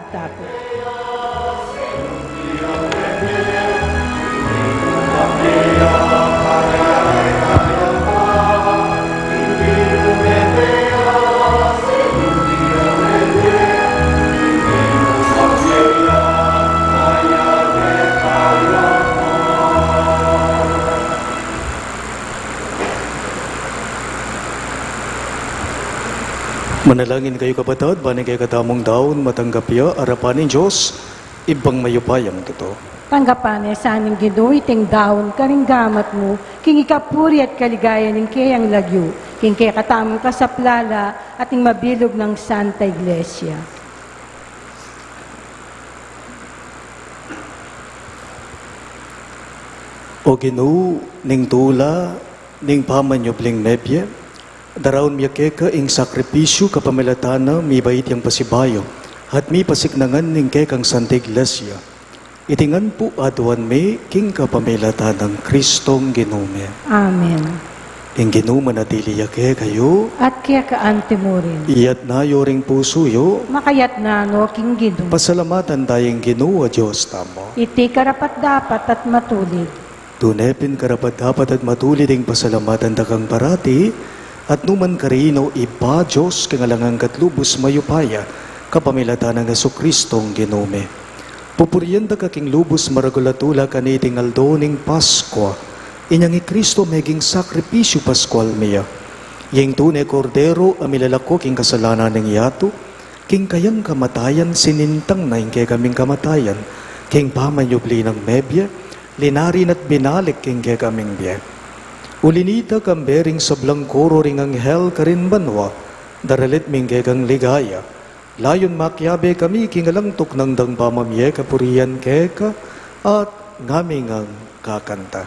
Tapu. Manalangin kayu, kapatad, ban ing kekatamung daun matanggap ya arapan ning Dios, Ibpang mayupayang tutu. Tanggapan na sa ning Ginu iting daun karing gamat mu, king ikapuri at kaligayan ning keyang lagyu, king kekatamung kasaplalan at ning mabilug nang Santa Iglesia. O Ginu, ning tula ning pamanyubling mebie, daraun mi keka ing sakripisyu kapamilatan na mibait yang pasibayu, at mipasiknangan ning kekang Santa Iglesia. Iti ngan pu aduan mi king kapamilatan nang Kristong Ginu mi. Amen. Ing Ginu manatili ya kekayu. At keka antimurin. Iyatas yu ring pusu yu. Makayatas no king Ginu. Pasalamatan taya ing Ginu a Dios tamu. Iti karapat-dapat at matulid. Tune pin karapat-dapat at matulid ing pasalamatan da kang parati, at nukarin man, o Ibpa, Dios king alang angga at lubus mayupaya, kapamilatan nang Jesukristong Ginu mi. Pupurian da ka king lubus maragul a tula kaniting aldo ning Paskua, inyang i Kristo meging sakripisyu paskual mi ya. Ing tune Kordero a milalako king kasalanan ning yatu, king kayang kamatayan sinintang na ing kekaming kamatayan, king pamanyubli nang mebie, linari na't binalik king kekaming bie. Uli nita, kambe ring sablang koro ring anghel karin banua, daralit mi ing kekang ligaya. Layun makiabe kami king alang tuknang dang pamamie kapurian keka, at ngami ngang kakanta.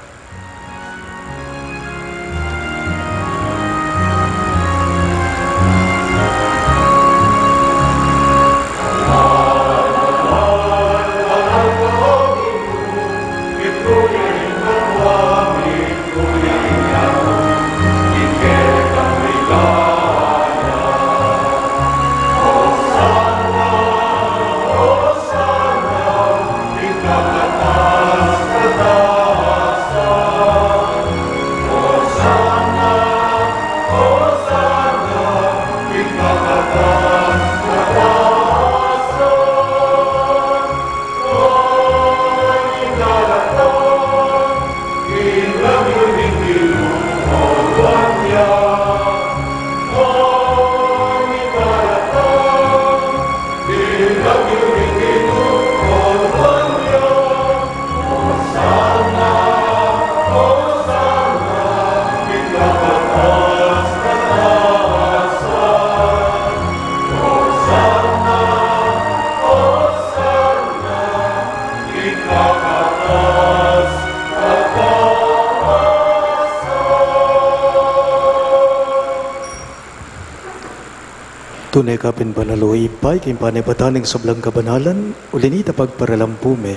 Tune ka pin banal, o Ibpa, king panibatan ning sablang kabanalan, uli nita pagparalampu mi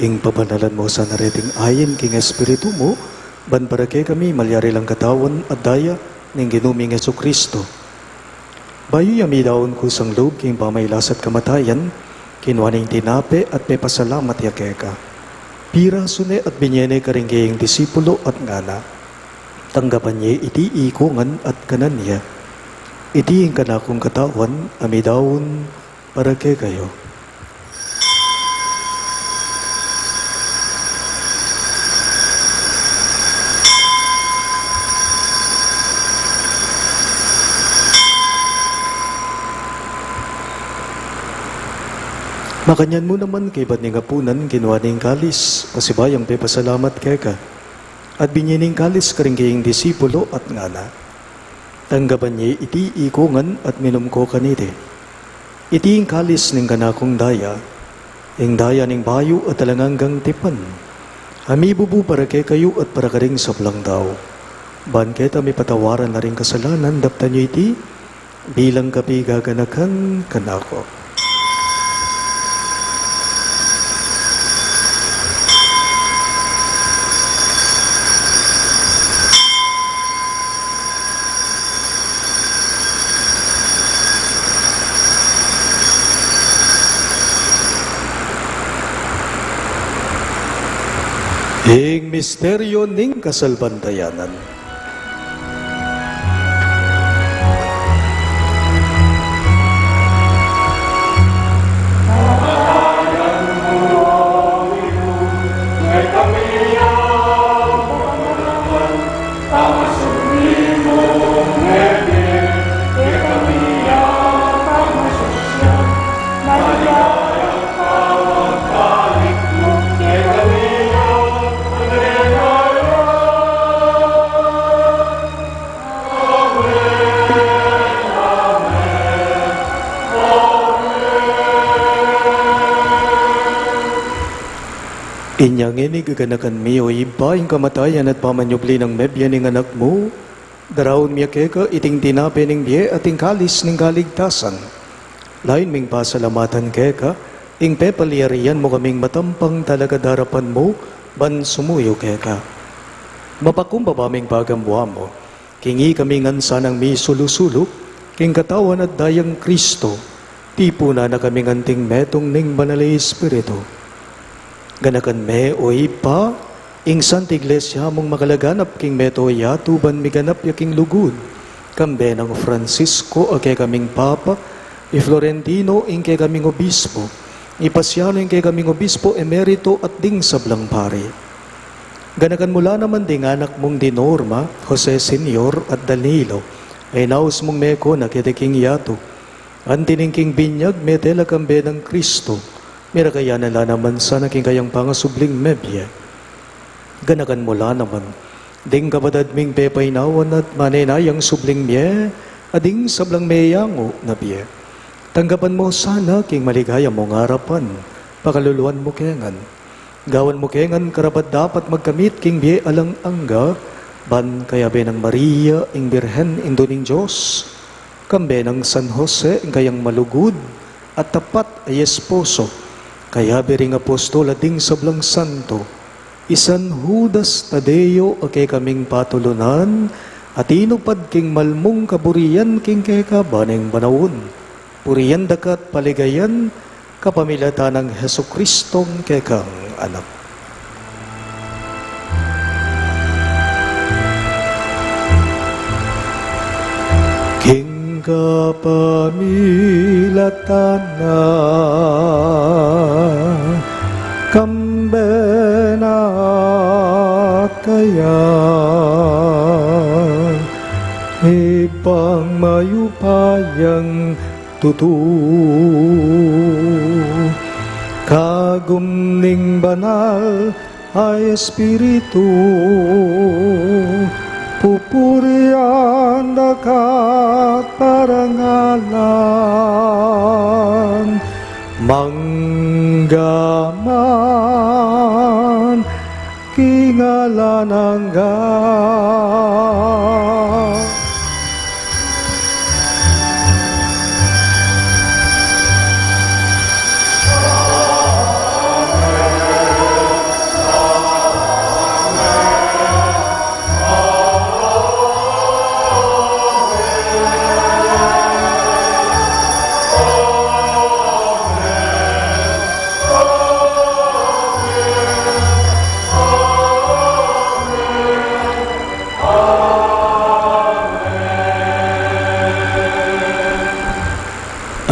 ing pabanalan mu sana reting ain king Espiritu mu, ban para kekami malyari lang katawan at daya ning Ginu ming Jesucristo. Bayu ya midaun kusang lub king pamailas at kamatayan, kinua ne ing tinape at pepasalamat ya keka. Pirasu ne at binye ne karing keyang disipulo at ngana: Tanggapan ye iti ikongan at kanan ye. Iti ing kanakung katawan a midaun para kekayu. Makanyan mu naman kaybat ning apunan, kinua ne ing kalis, pasibayung pepasalamat keka, at binye ne ing kalis karing keyang disipulo at ngana: Tanggapan ye iti ikongan at minum ko kaniti. Iti ing kalis ning kanakung daya, ing daya ning bayu at alang anggang tipan, a mibubu para kekayu at para karing sablang tau, ban keta mipatawaran la ring kasalanan. Daptan yu iti bilang kapigaganakan kanaku. Ing misteryo ning kasalpantayanan. Inya ngeni, gaganakan mi, o Ibpa, ing kamatayan at pamanyubli nang mebie ning Anak mu, daraun mi keka iting tinape ning bie at ing kalis ning kaligtasan. Lain ming pasalamatan keka ing pepalyarian mu kaming matampang talakad king arapan mu ban sumuyu keka. Mapakumbaba ming pagamuan mu king ikami ngan sanang misulu-sulu king katawan at dayang Kristo, tipunan na kami ngan anting metung ning Banal a Espiritu. Ganakan me, o Ibpa, ing Santa Iglesia mung makalaganap king mabilug a yatu ban miganap ya king lugud, kambe nang Francisco a kekaming Papa, i Florentino ing kekaming Obispo, i Pasiano ing kekaming Obispo Emerito at ding sablang pari. Ganakan mu la naman ding anak mung di Norma, Jose Senior at Danilo, a inaus mung meko na keti king yatu. Anti ning king binyag mete la kambe nang Kristo, mirakayanan la naman sana king kayang pangasubling mebie. Ganakan mu la naman ding kapatad ming pepainawan at manenayang subling mie, at ding sablang meyangu na bie. Tanggapan mu sana king maligaya mung arapan, pakaluluan mu ke ngan. Gawan mu ke ngan karapat-dapat magkamit king bie alang angga, ban kayabe nang Maria, ing Birhen, Indu ning Dios, kambe nang San Jose, ing kayang malugud at tapat a esposo, kayabe ring apostol at ding sablang santo, i San Judas Tadeo a kekaming patulunan, a tinupad king malmung kaburian king keka ban ning panaun. Purian da ka at paligayan kapamilatan nang Jesukristong kekang Anak. King kapamilatan na, kambe na at kaya, Ibpang mayupayang tutu, kagum ning Banal a Espiritu, pupurian da ka at parangalan, mangga man king alang angga.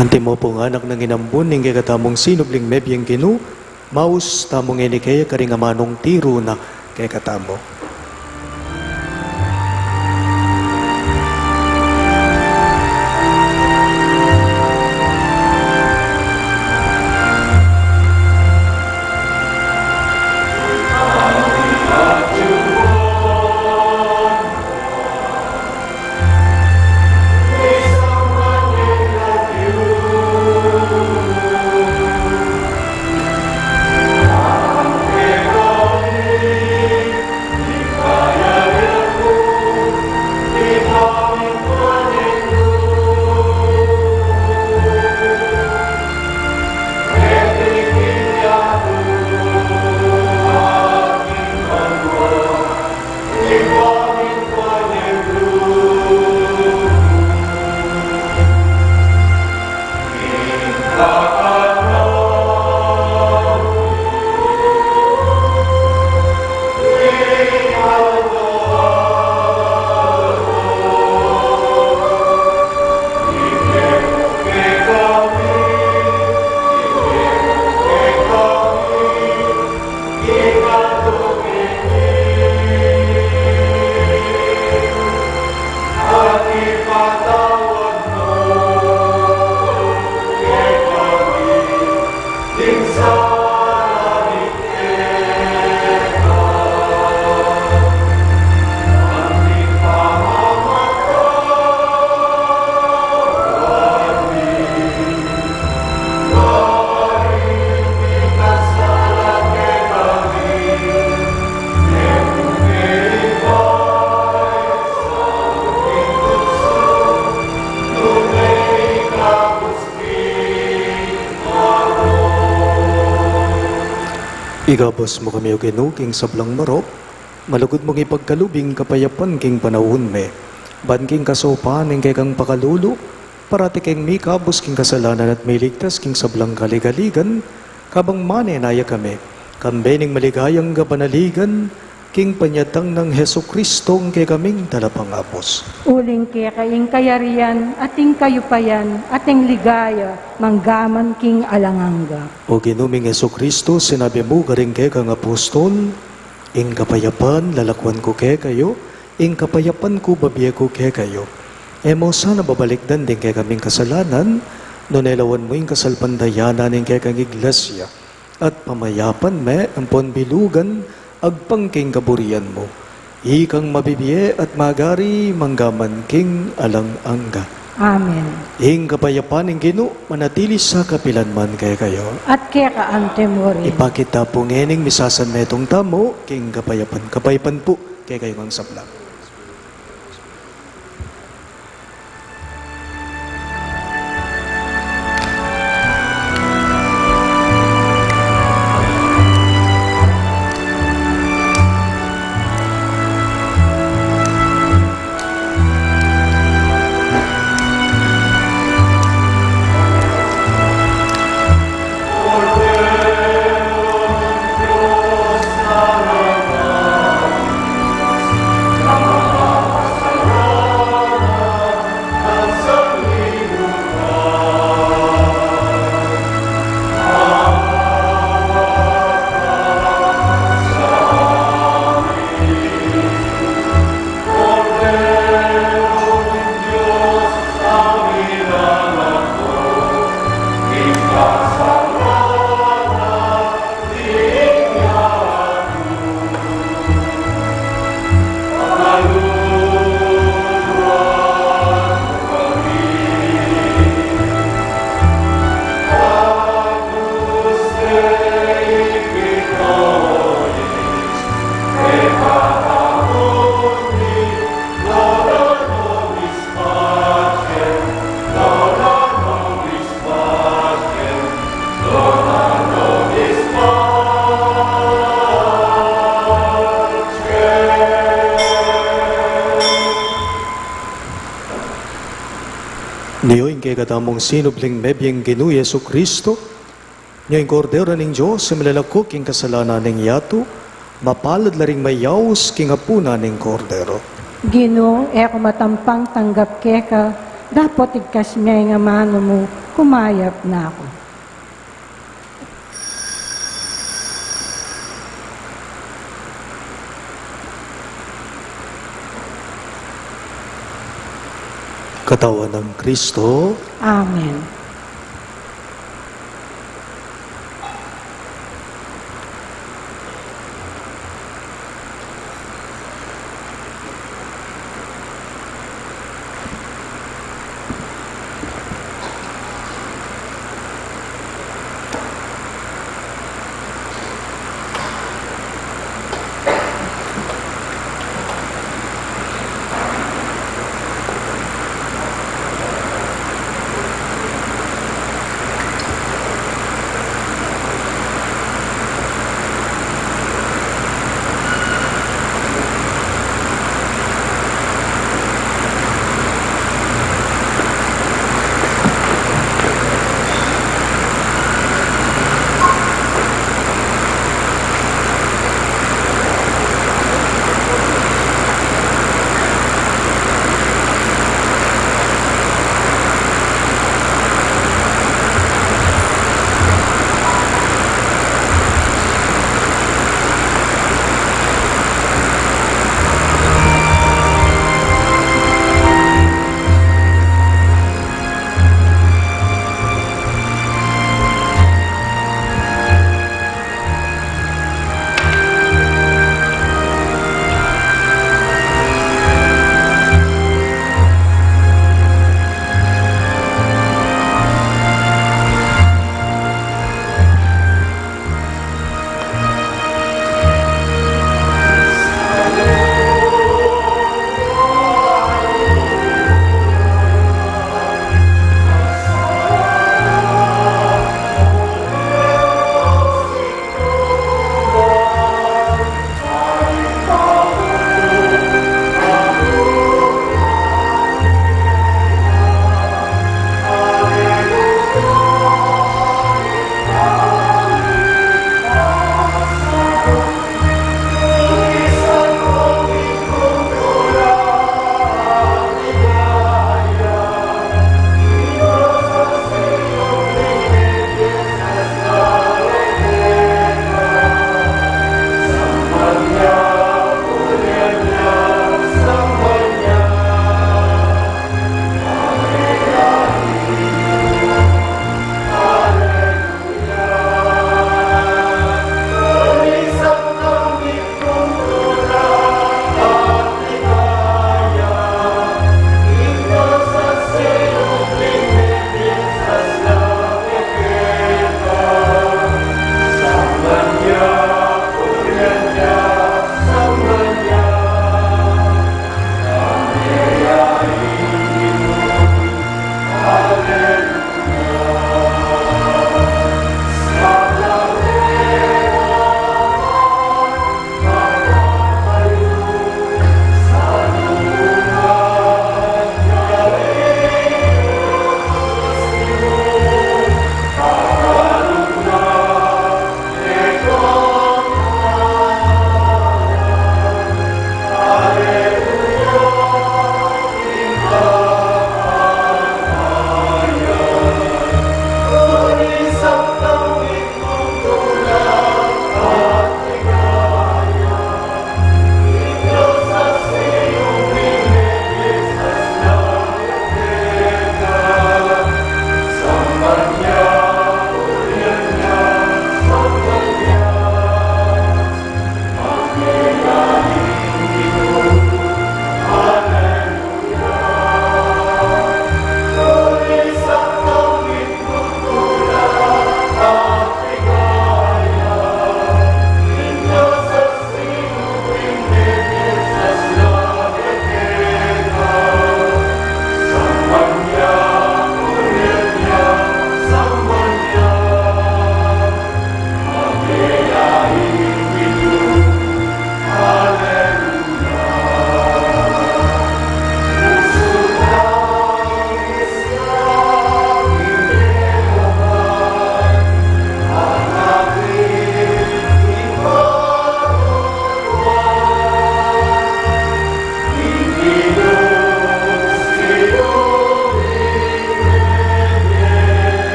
Antimo pung anak nang inambun ning kekatamung sinubling mebieng Ginu, maus tamu ngeni kaya karing amanung tiru na kekatamu. Ikabus mu kami, O Ginu, king sablang marok, malugud mung ipagkalub ing kapayapan king panaun mi. Ban king kasaupan ning kekang pakalulu, parati keng mikabus king kasalanan at miligtas king sablang kaligaligan, kabang manenaya kami, kambe ning maligayang kapanaligan, king panyatang nang Jesucristo, ing kekaming talapangabus. Uling keka ing kayarian, at ing kayupayan, at ing ligaya, manggaman king alang angga. O Ginu ming Jesucristo, sinabi mu karing kekang apostol, "Ing kapayapan lalakwan ku kekayu, ing kapayapan ku babie ku kekayu." E mu sana babalikdan ding kekaming kasalanan, nune lawan mu ing kasalpantayanan ning kekang iglesia at pamayapan me ampon bilugan agpang king kaburian mu. Ikang mabibie at magari manggaman king alang angga. Amen. Ing kapayapan ning Ginu manatili sa kapilan man kekayu. At keka mu rin. Ipakita pu ngening misasanmetung tamu king kapayapan. Kapayapan pu kekayu ngang sabla. Nio ing kekatamung sinubling mebieng Ginu Jesucristo, nio ing Kordero ning Dios, a milalako king kasalanan ning yatu, mapalad la ring mayaus king apunan ning Kordero. Ginu, e ku matampang tanggap keka, dapot igkas me ing amanu mu, kumayap na ku. Katawan nang Kristo. Amen.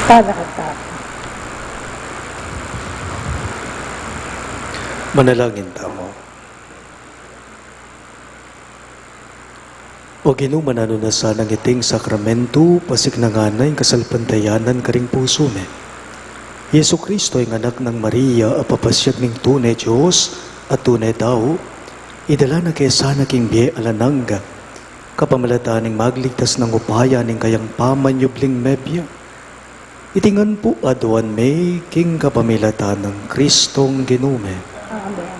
Talakad tamu. Manalangin tamu. O Ginu, mananu na sanang iting sakramento, pasiknangan na ing kasalpantayanan karing pusu mi. Jesucristo, ing Anak nang Maria, a papasiag ning tune Dios at tune tau, idala na ke sana king bie alang angga, kapamilatan ning magligtas nang upaya ning kayang pamanyubling mebie. Iti ngan pu aduan mi king kapamilatan nang Kristong Ginu mi. Amen.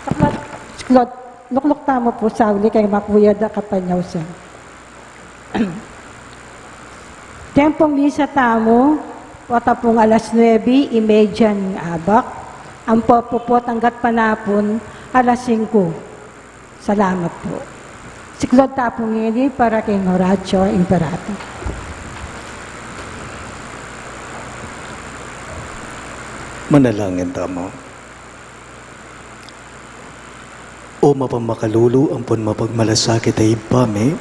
Siklod, siklod, lukluk tamu pu sauli keng makuyad a kapanyausan. Tiempong misa tamu, pota pung alas nuebe y media ning abak, ampo pu potang gatpanapun, alas singku. Salamat pu. Siklod ta pu ngeni para keng Oratio Imperata. Manalangin tamu. O mapamakalulu ampon mapagmalasakit a Ibpa mi,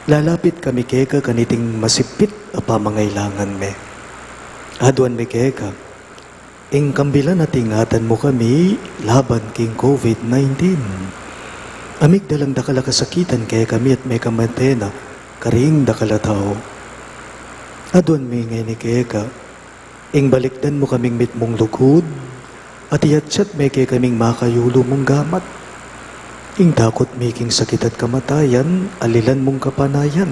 lalapit kami keka kaniting masipit a pamangailangan mi. Aduan mi keka, ing kambilan at ingatan mu kami laban king COVID nineteen. A migdalang dakal a kasakitan kekami at mekamate na karing dakal a tau. Aduan mi ngeni keka, ing balikdan mu kaming mitmung lugud, at iyatsat me kekaming makayulu mung gamat. Ing takut mi king sakit at kamatayan, alilan mung kapanayan.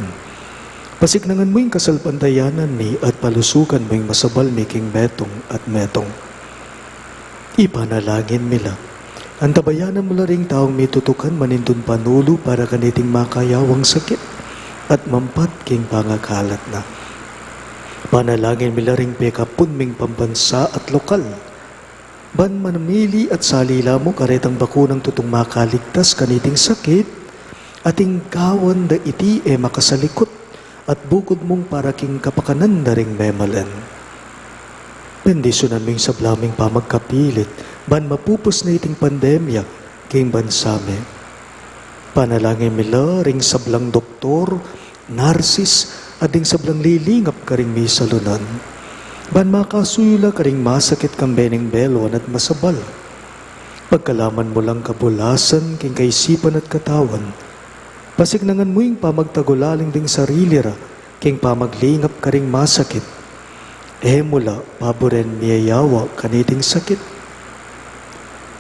Pasiknangan mu ing kasalpantayanan mi at palusukan mu ing masabal mi king metung at metung. Ipanalangin mi la. Antabayanan mu la ring taung mitutukan manintun panulu para kaniting makayawang sakit at mampat king pangakalat na. Panalangin mi la ring pekapun ming pambansa at lokal. Ban manamili at salila mu karetang bakunang tutung makaligtas kaniting sakit, at ing gawan da iti e makasalikut, at bukud mung para king kapakanan da ring memalen. Bendisyunan mu ing sabla ming pamagkapilit, ban mapupus na iting pandemya king bansa mi. Panalangin mi la ring sablang doktor, narsis, at ding sablang lilingap karing misalunan. Ban makasuyu la karing masakit kambe ning beluan at masabal. Pagkalaman mu lang kabulasan king kaisipan at katawan. Pasiknangan mu ing pamagtagulaling ding sarili ra king pamaglingap karing masakit. E mu la paburen miyayawa kaniting sakit.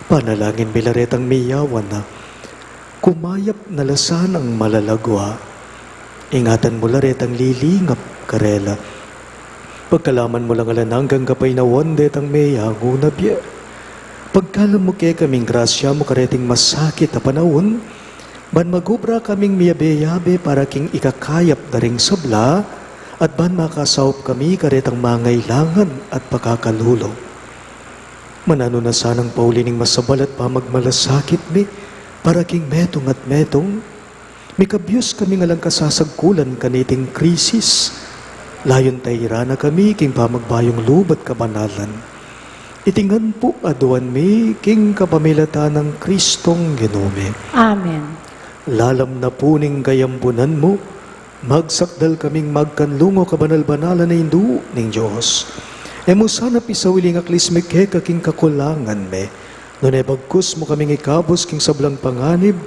Panalangin mi la retang miyawan na. Kumayap na la sanang malagwa. Ingatan mu la retang lilingap karela. Pagkalaman mu lang alang anggang kapaynawan detang meyangu na bie. Pagkalub mu kekaming grasya mu kareting masakit a panaun, ban magobra kaming miyabe-yabe para king ikakayap da ring sabla, at ban makasaup kami karetang mangailangan at pakakalulu. Mananu na sanang pauli ning masabal at pamagmalasakit mi, para king metung at metung, mikabyus kaming alang kasasagkulan kaniting krisis. Layun tairan na kami king pamagbayung lub at kabanalan. Iti ngan pu aduan mi king kapamilatan nang Kristong Ginu mi. Amen. Lalam na pu ning kayambunan mu, magsakdal kaming magkanlung, o kabanal-banalan a Indu ning Dios. E mu sana pisauli ing aklis mi keka king kakulangan mi, nune bagkus mu kaming ikabus king sablang panganib,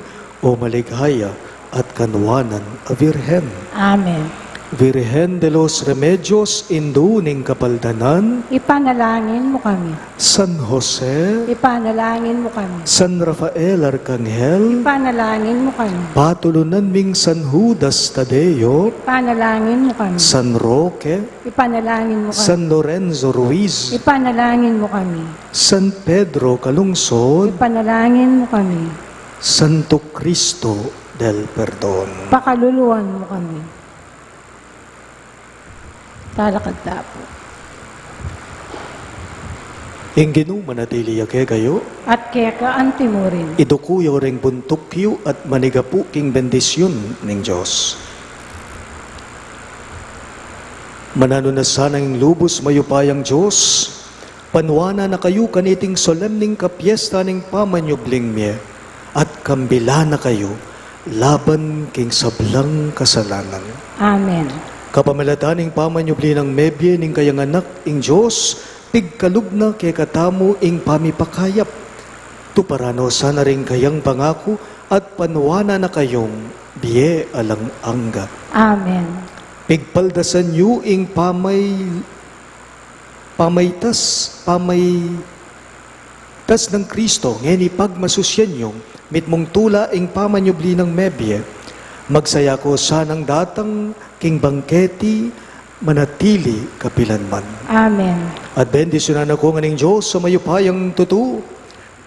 o maligaya at kanuanan a Virgen. Amen. Virgen de los Remedios, Indu ning Kapaldanan. Ipanalangin mu kami. San Jose. Ipanalangin mu kami. San Rafael Arkanghel. Ipanalangin mu kami. Patulunan ming San Judas Tadeo. Ipanalangin mu kami. San Roque. Ipanalangin mu kami. San Lorenzo Ruiz. Ipanalangin mu kami. San Pedro Calungsod. Ipanalangin mu kami. Santo Cristo del Perdon. Pakaluluan mu kami. Talakad ta pu. Ing Ginu manatili ya kekayu. At keka anti mu rin. Iduku yu ring buntuk yu at manigapu king bendisyun ning Dios. Mananu na sanang lubus mayupayang Dios, panuanan na kayu kaniting solemning kapyesta ning pamanyubling mie, at kambilan na kayu laban king sablang kasalanan. Amen. Kapamilatan ning pamanyubli nang mebie ning kayang Anak, ing Dios, pigkalub na kekatamu ing pamipakayap. Tuparan no sana ring kayang pangaku at panuanan na kayung bie alang angga. Amen. Pigpaldasan yu ing pamay-, pamaitas, pamaitas nang Kristo, ngeni pagmasusyan yu, mitmung tula ing pamanyubli nang mebie. Magsaya ko sanang datang king bangketi, manatili kapilanman. Amen. At bendisyunan na ko ngan ning Dios a mayupayang tutu,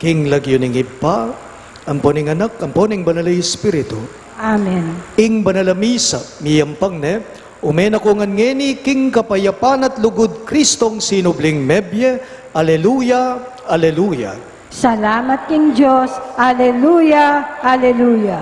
king lagyu ning Ibpa, ampo ning Anak, ampo ning Banal a Espiritu. Amen. Ing banal a misa, miyampang ne, ume na ko ngan ngeni king kapayapan at lugud Kristong sinubling mebie. Aleluya, aleluya. Salamat king Dios. Aleluya, aleluya.